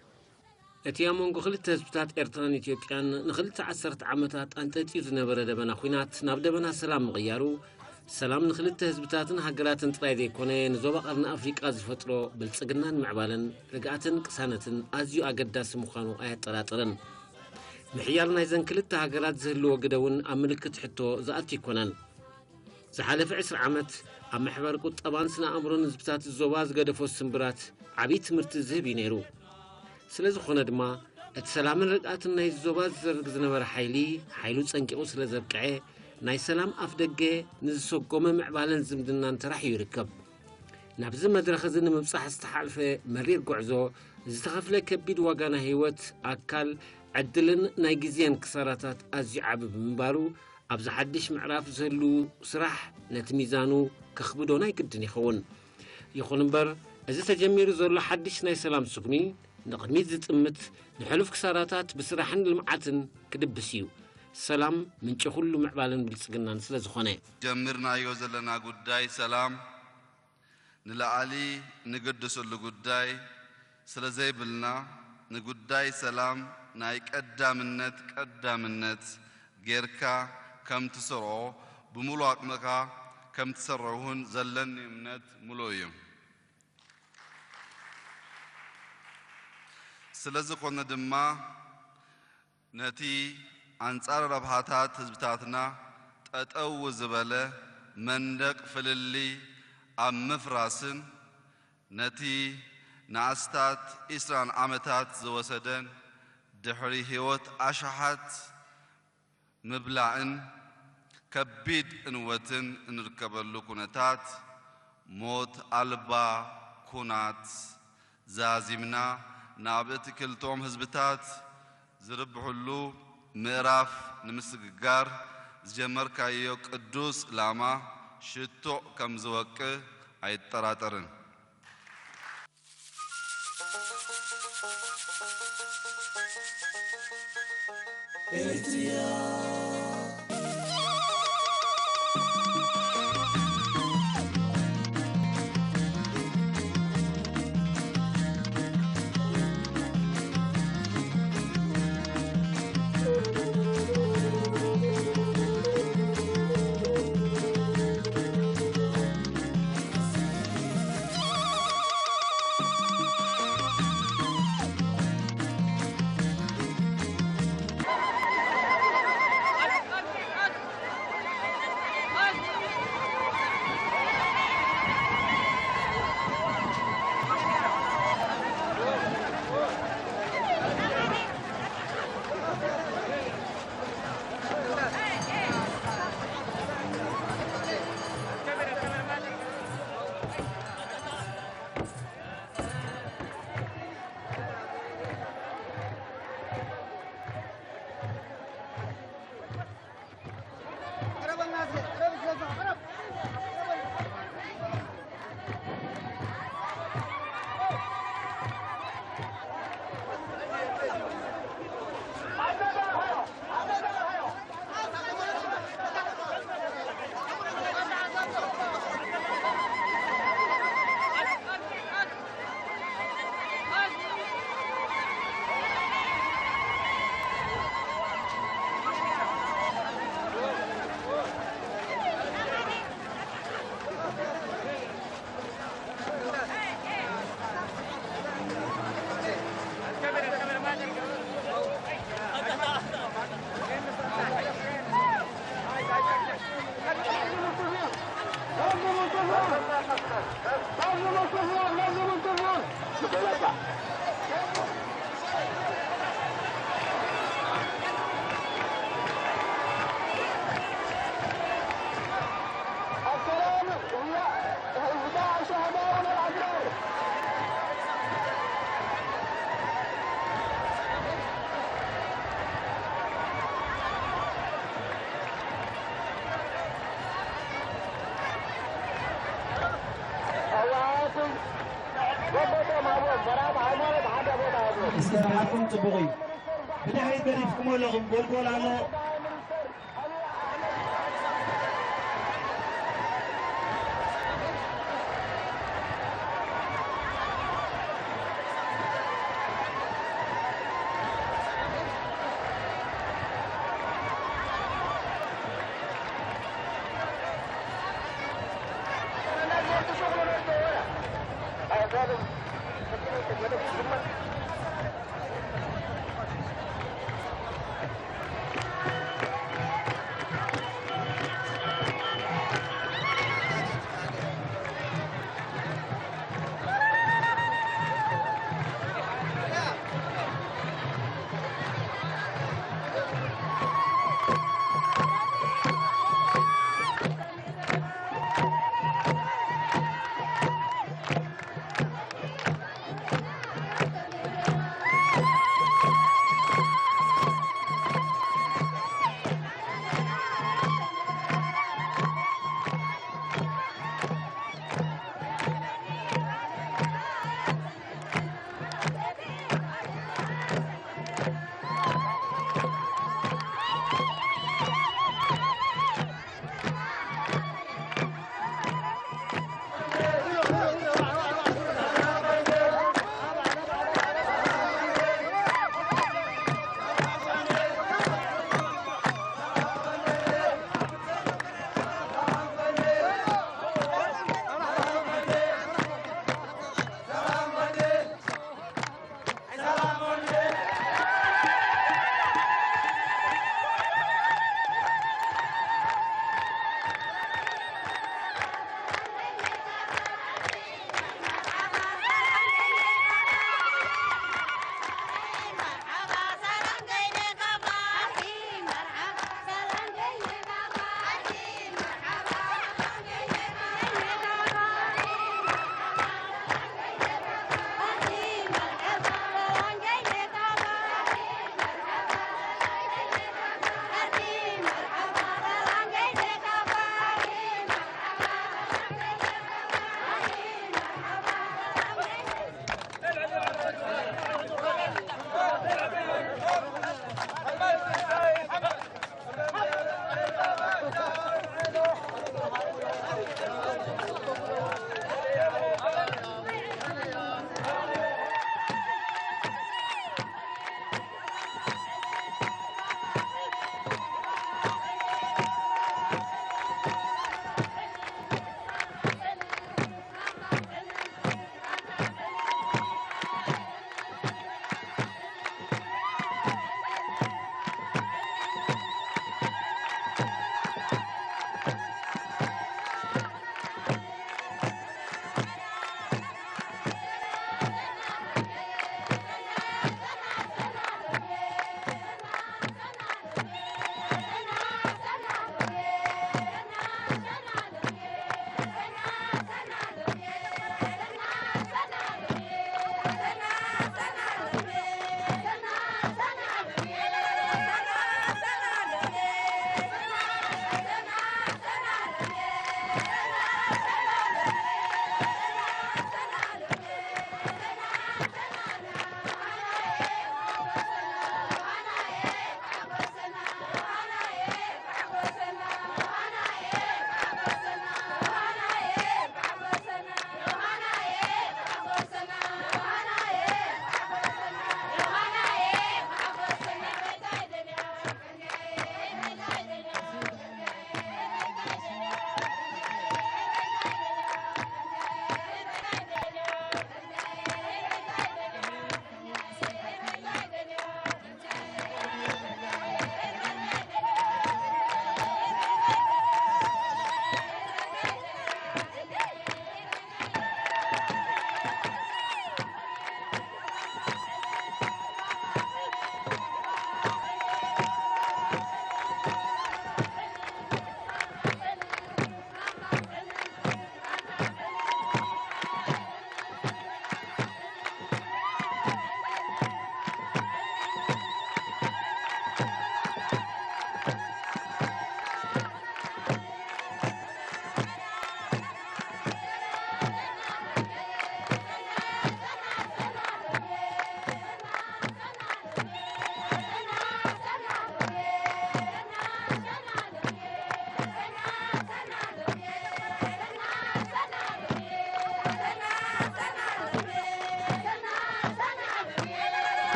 እቲ ኣብ መንጎ ክልተ ህዝብታት ኤርትራን ኢትዮጵያን ንኽልተ ዓሰርተ ዓመታት ኣንጠጥዩ ዝነበረ ደበና ኲናት ናብ ደበና ሰላም ምቕያሩ፣ ሰላም ንኽልተ ህዝብታትን ሃገራትን ጥራይ ዘይኮነ፣ ንዞባ ቀርኒ ኣፍሪቃ ዝፈጥሮ ብልጽግናን ምዕባለን፣ ርግኣትን ቅሳነትን ኣዝዩ ኣገዳሲ ምዃኑ ኣየጠራጥርን። ምሕያል ናይዘን ክልተ ሃገራት ዝህልዎ ግደ እውን ኣብ ምልክት ሕቶ ዝኣቱ ኣይኮነን። ዝሓለፈ ዕስራ ዓመት ኣብ ምሕባር ቁጠባን ስነ ኣእምሮን ህዝብታት ዞባ ዝገደፎ ስምብራት ዓብዪ ትምህርቲ ዝህብ እዩ ነይሩ። ስለ ዝኾነ ድማ እቲ ሰላምን ርግኣትን ናይዚ ዞባ ዝዘርግ ዝነበረ ሓይሊ፣ ሓይሉ ጸንቂቑ ስለ ዘብቅዐ፣ ናይ ሰላም ኣፍደገ ንዝሰጎመ ምዕባለን ዝምድናን ተራሕዩ ይርከብ። ናብዚ መድረኽ እዚ ንምብጻሕ ዝተሓልፈ መሪር ጉዕዞ ዝተኸፍለ ከቢድ ዋጋ ናይ ህይወት፣ ኣካል፣ ዕድልን ናይ ግዜን ክሳራታት ኣዝዩ ዓቢ ብምንባሩ ኣብዚ ሓድሽ ምዕራፍ ዝህሉ ስራሕ ነቲ ሚዛኑ ከኽብዶ ናይ ግድን ይኸውን። ይኹን እምበር፣ እዚ ተጀሚሩ ዘሎ ሓድሽ ናይ ሰላም ስጉሚ ንቕድሚት ዝጥምት፣ ንሕሉፍ ክሳራታት ብስራሕን ልምዓትን ክድብስ እዩ። ሰላም ምንጪ ኩሉ ምዕባለን ብልጽግናን ስለ ዝኾነ። ጀምርናዮ ዘለና ጉዳይ ሰላም ንላዕሊ ንግድስሉ ጉዳይ ስለ ዘይብልና፣ ንጉዳይ ሰላም ናይ ቀዳምነት ቀዳምነት ጌርካ ከም ትሰርዖ፣ ብምሉእ ኣቕምኻ ከም ትሰርዕ እውን ዘለኒ እምነት ምሉእ እዩ። ስለ ዝኾነ ድማ፣ ነቲ ኣንጻር ረብሓታት ህዝብታትና ጠጠው ዝበለ መንደቕ ፍልልይ ኣብ ምፍራስን፣ ነቲ ንኣስታት ዒስራን ዓመታት ዝወሰደን ድሕሪ ህይወት ኣሽሓት ምብላዕን ከቢድ ዕንወትን እንርከበሉ ኩነታት፣ ሞት ኣልባ ኩናት ዛዚምና፣ ናብ እቲ ክልተኦም ህዝብታት ዝርብሕሉ ምዕራፍ ንምስግጋር ዝጀመርካዮ ቅዱስ ዕላማ ሽቶእ ከም ዝወቅዕ ኣይጠራጠርን። እስከ ብሓቁም ጽቡቕ እዩ። ብድሕሪት ገዲፍኩሞ ኣለኹም፣ ጎልጎል ኣሎ።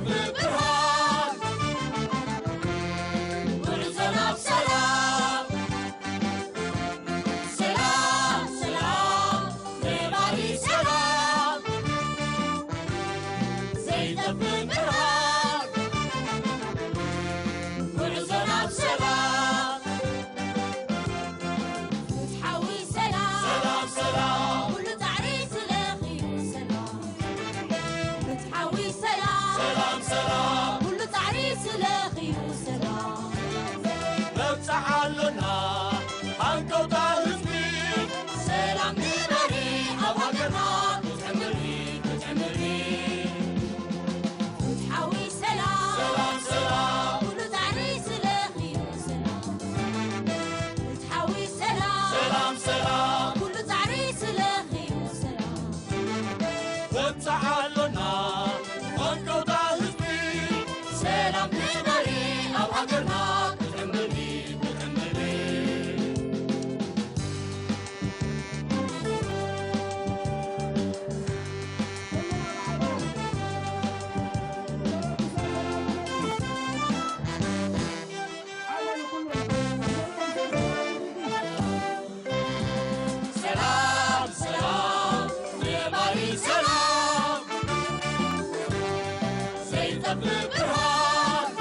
ብብርሃን ጉዕዞ ናብ ሰላም። ሰላም፣ ሰላም፣ ነባሪ ሰላም። ዘይጠፍእ ብርሃን ጉዕዞ ናብ ሰላም። ፍትሓዊ ሰላም፣ ሰላም፣ ሰላም። ኩሉ ጻዕሪ ስለኺ እዩ ሰላም። ፍትሓዊ ሰላም፣ ሰላም፣ ሰላም። ኩሉ ጻዕሪ ስለኺ እዩ ሰላም። መብጽዓ ኣሎና ሃንቀውታ ህዝቢ። ሰላም ንበሪ ኣብ ሃገርና ክትዕምሪ፣ ክትዕምሪ። ፍትሓዊ ሰላም፣ ሰላም፣ ሰላም። ኩሉ ጻዕሪ ስለኺ እዩ ሰላም። ፍትሓዊ ሰላም፣ ሰላም፣ ሰላም። ኩሉ ጻዕሪ ስለኺ እዩ ሰላም። መብጽዓ ኣሎና ሃንቀውታ ህዝቢ። ሰላም ንበሪ ኣብ ሃገርና ክትዕምሪ፣ ክትዕምሪ። ሰላም፣ ሰላም፣ ነባሪ ሰላም፣ ዘይጠፍእ ብርሃን።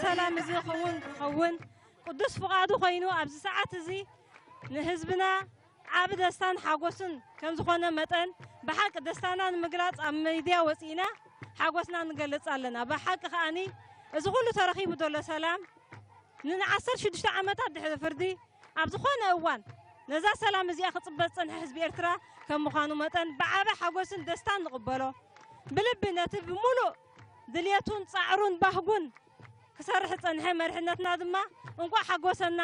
ሰላም እዚ ክውን ክኸውን ቅዱስ ፍቓዱ ኮይኑ ኣብዚ ሰዓት እዚ ንህዝብና ዓቢ ደስታን ሓጎስን ከም ዝኾነ መጠን ብሓቂ ደስታና ንምግላጽ ኣብ ሚድያ ወጺእና ሓጎስና ንገልጽ ኣለና። ብሓቂ ከኣኒ እዚ ኩሉ ተረኺቡ ዘሎ ሰላም ንዓሰርተ ሽዱሽተ ዓመታት ድሕሪ ፍርዲ ኣብ ዝኾነ እዋን ነዛ ሰላም እዚኣ ክጽበ ዝጸንሐ ህዝቢ ኤርትራ ከም ምዃኑ መጠን ብዓቢ ሓጎስን ደስታን ንቕበሎ። ብልቢ ነቲ ብምሉእ ድልየቱን ጻዕሩን ባህጉን ክሰርሕ ዝጸንሐ መሪሕነትና ድማ እንቋዕ ሓጎሰና።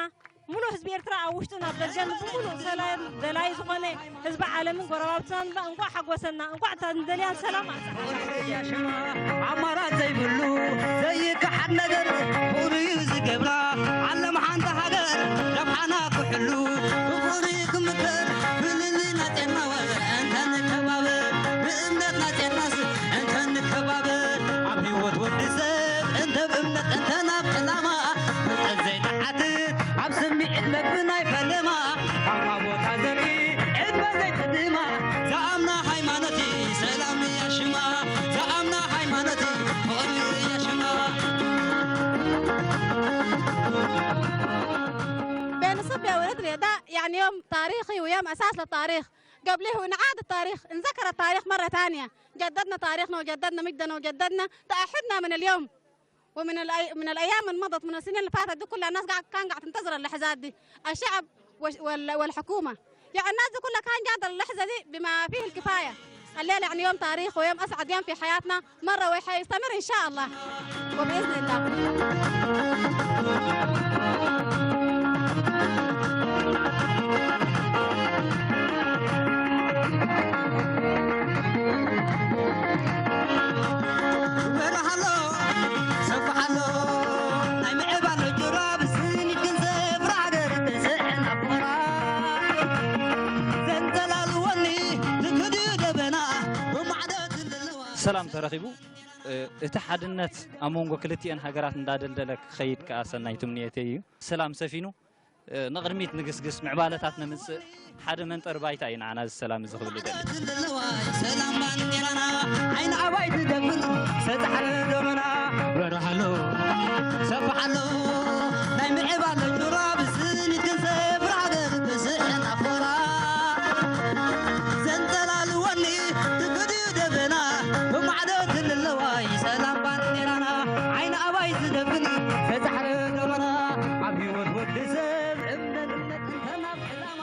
ሙሉእ ህዝቢ ኤርትራ ኣብ ውሽጥን ኣብ ደገን ብምሉእ ሰላም ደላይ ዝኾነ ህዝቢ ዓለምን ጎረባብትናን ድማ እንቋዕ ሓጎሰና፣ እንቋዕ እታ ንደልያን ሰላም ኣብጽሓና። ኣማራጭ ዘይብሉ ዘይከሓድ ነገር ፍቕሪ እዩ ዝገብራ። ዓለም ሓንቲ ሃገር ረብሓና ክሕሉ ብፍቕሪ ክምከር ፍልልይ ናጽየና እንተንከባበር ብእምነት ናጽየናስ እንተንከባበር ኣብ ህይወት ወዲ ሰብ እንተ ብእምነት እንተ ናብ ዕላማ ፍልጠት ዘይተሓትት ኣብ ስምዒት መግቢ ናይ ፈለማ ካብ ቦታ ዘርኢ ዕድመ ዘይትድማ ዝኣምና ሃይማኖት እዩ ሰላም እያ ሽማ ዝኣምና ሃይማኖት እዩ ፍቕሪ እያ ሽማ بين الصبية والرياضة يعني يوم تاريخي ويوم أساس للتاريخ. قبله نعاد التاريخ، نذكر التاريخ مرة ثانية. جددنا تاريخنا وجددنا مجدنا وجددنا تأحدنا من اليوم. ومن الأي... من الأيام اللي مضت، من السنين اللي فاتت دي كلها الناس قاعد... كان قاعد تنتظر اللحظات دي. الشعب وال... والحكومة. يعني الناس دي كلها كان جات اللحظة دي بما فيه الكفاية. الليلة يعني يوم تاريخ ويوم أسعد يوم في حياتنا مرة، وحيستمر إن شاء الله وبإذن الله. በረሃሎ ሰፍሓሎ ናይ ምዕባለ ጅራብ ስኒት ክንሰፍራ ሃገር ብዝሕና ፍቕራ ዘንጠላልወኒ ትክድዩ ደበና ብማዕዶ ትልልዋ ሰላም ተረኺቡ እቲ ሓድነት ኣብ መንጎ ክልቲኤን ሃገራት እንዳደልደለ ክኸይድ ከኣ ሰናይ ትምኒተይ እዩ። ሰላም ሰፊኑ ንቕድሚት ንግስግስ፣ ምዕባለታት ነምጽእ፣ ሓደ መንጠሪ ባይታ እዩ ንዓና እዚ ሰላም እዚ ክብል እደሊ። ሰላም ባንዴራና ዓይኒ ኣባይ ትደፍን ሰጣሕረ ደመና በርሃሎ ሰፍሓሎ ናይ ምዕባለ ጁራ ብስኒት ክንሰፍር ሃገር ብስሕና ፍቕራ ዘንጠላልወኒ ትግድዩ ደበና ብማዕዶ ትልለዋይ ሰላም ባንዴራና ዓይኒ ኣባይ ዝደፍን ሰጣሕረ ደመና ኣብ ህይወት ወዲ ሰብ እምነት እምነት እንተናብ ዕላማ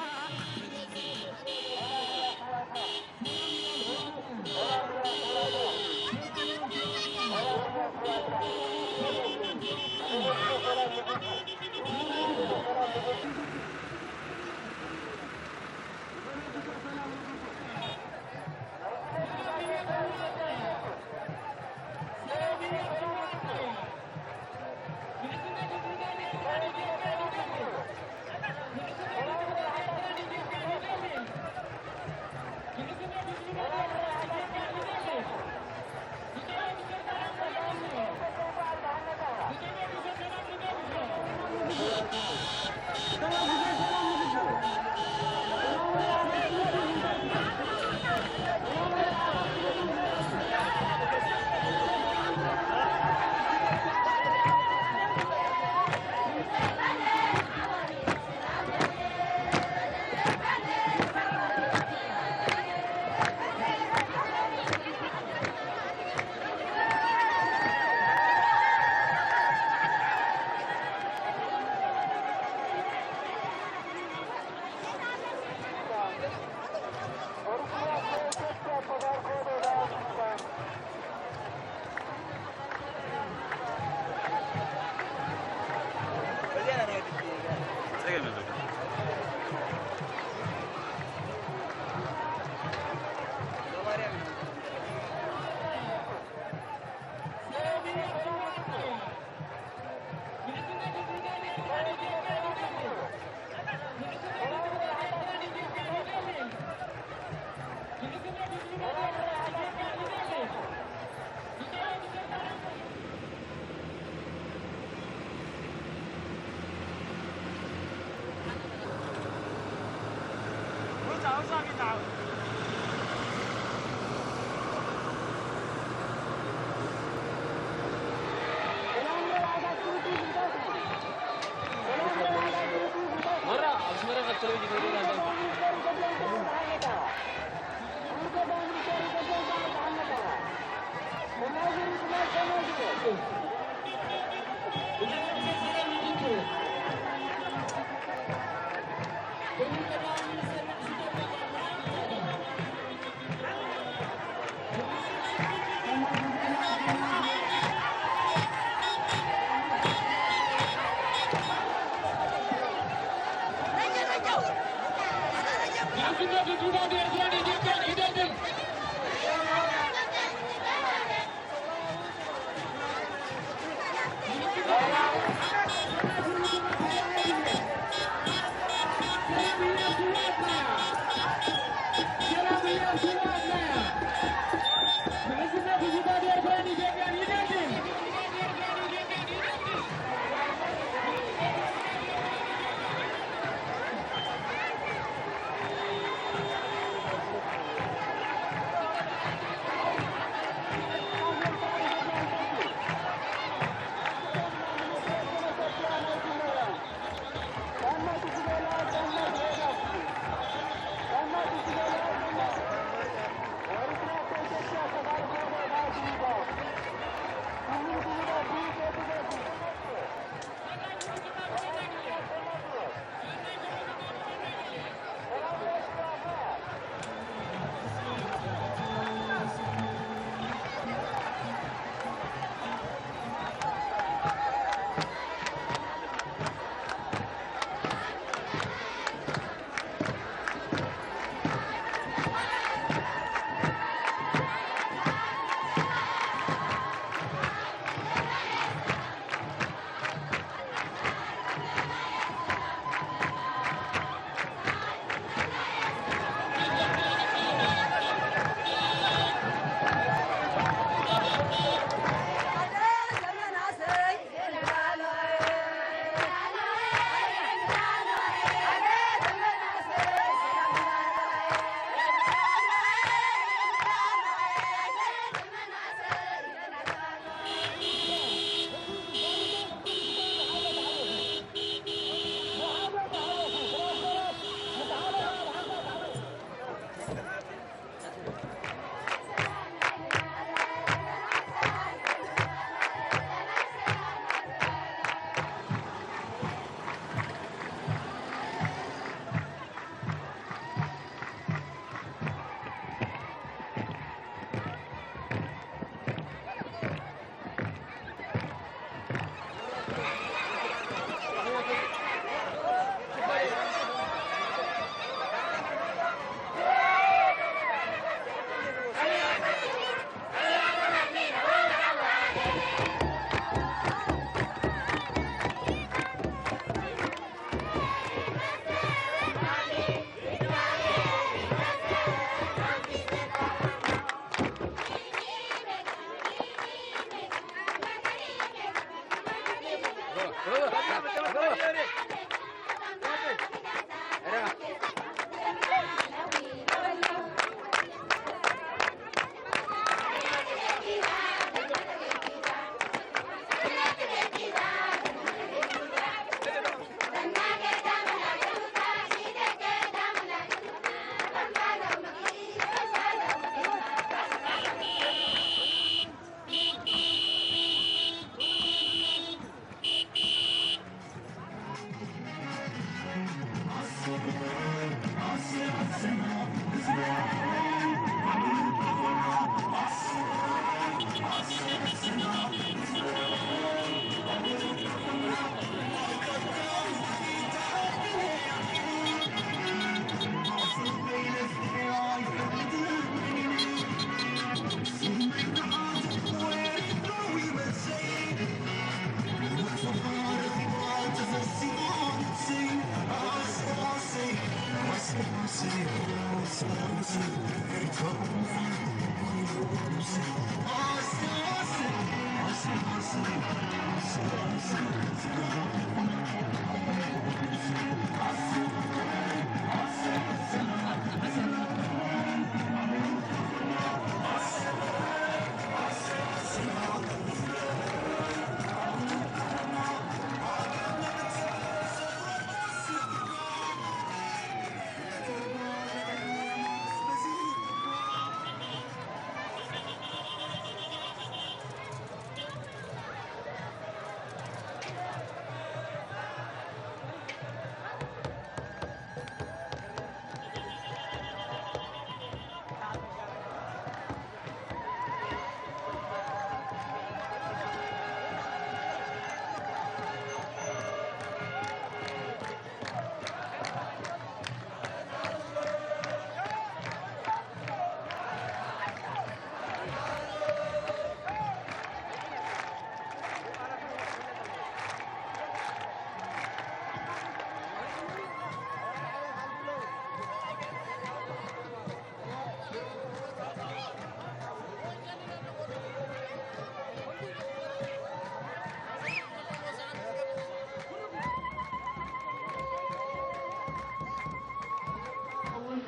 መራ ኣብ ኣስመራ ካብ ቴሌቪዥን ሬድዮ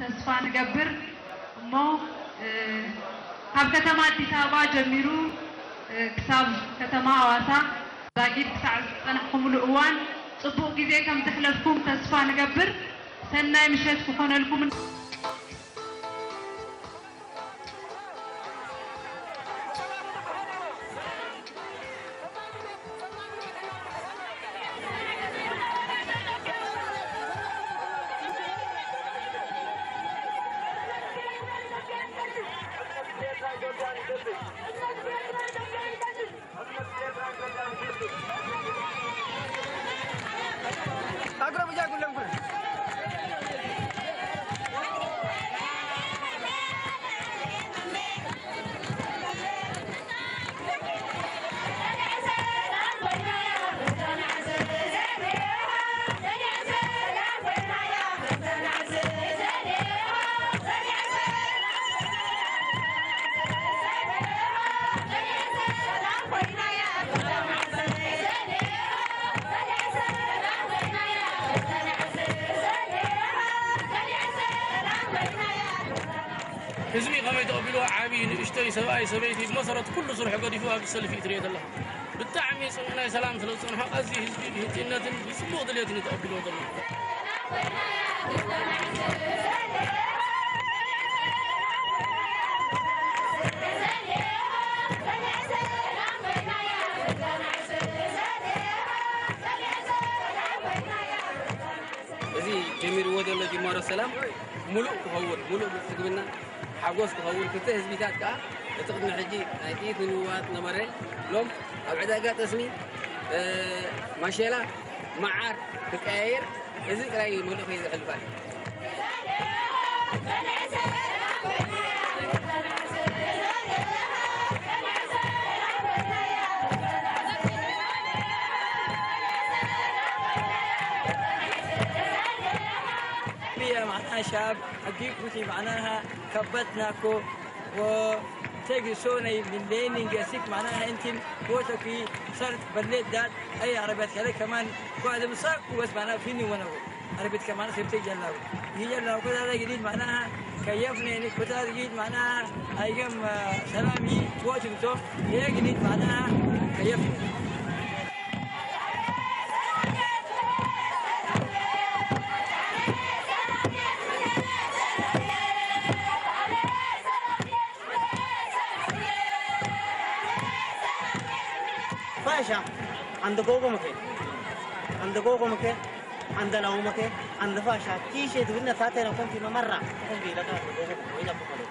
ተስፋ ንገብር እሞ ካብ ከተማ ኣዲስ ኣበባ ጀሚሩ ክሳብ ከተማ ኣዋሳ ዛጊድ ክሳዕ ዝፀናሕኩምሉ እዋን ፅቡቕ ግዜ ከም ዘሕለፍኩም ተስፋ ንገብር። ሰናይ ምሸት ክኾነልኩም። ህዝቢ ከመይ ተቐቢልዎ? ዓብዪ ንእሽተይ፣ ሰብኣይ ሰበይቲ፣ ብመሰረት ኩሉ ስርሑ ገዲፉ ኣብዚ ሰልፊ እዩ ትሪኦ ዘለኻ። ብጣዕሚ ጽኑዕ ናይ ሰላም ስለ ዝጸንሖ፣ ኣዝዩ ህዝቢ ብህንጥይነትን ብጽቡቕ ድሌትን እዩ ተቐቢልዎ ዘሎ። እዚ ጀሚርዎ ዘሎ ጅማሮ ሰላም ሙሉእ ክኸውን፣ ሙሉእ ብልጽግና ሓጎስ ክኸውን፣ ክልተ ህዝቢታት ከኣ እቲ ቅድሚ ሕጂ ናይ ጥይት ምልውዋጥ ነበረ፣ ሎም ኣብ ዕዳጋ ጠስሚ ማሸላ መዓር ክቀያየር፣ እዚ ጥራይ እዩ መልእኽተይ ዘሕልፍ ኣለኹ። معناها شاب حقيقتي معناها كبتناكو وتجي سوني من لين قاسيك معناها انت بوتك صارت بليت دات اي عربيات كذا كمان قاعد مساك بس معناها فيني وانا عربية كمان سبت جلاو هي جلاو كذا هذا جديد معناها كيفني انك كذا جديد معناها ايام سلامي بوتك تو هي جديد معناها كيفني Fasha, ande gogo make, ande gogo make, ande lawo make, ande fasha, tishe dubinna tate na konti ma marra, konti la ka gogo, ina ko kalo.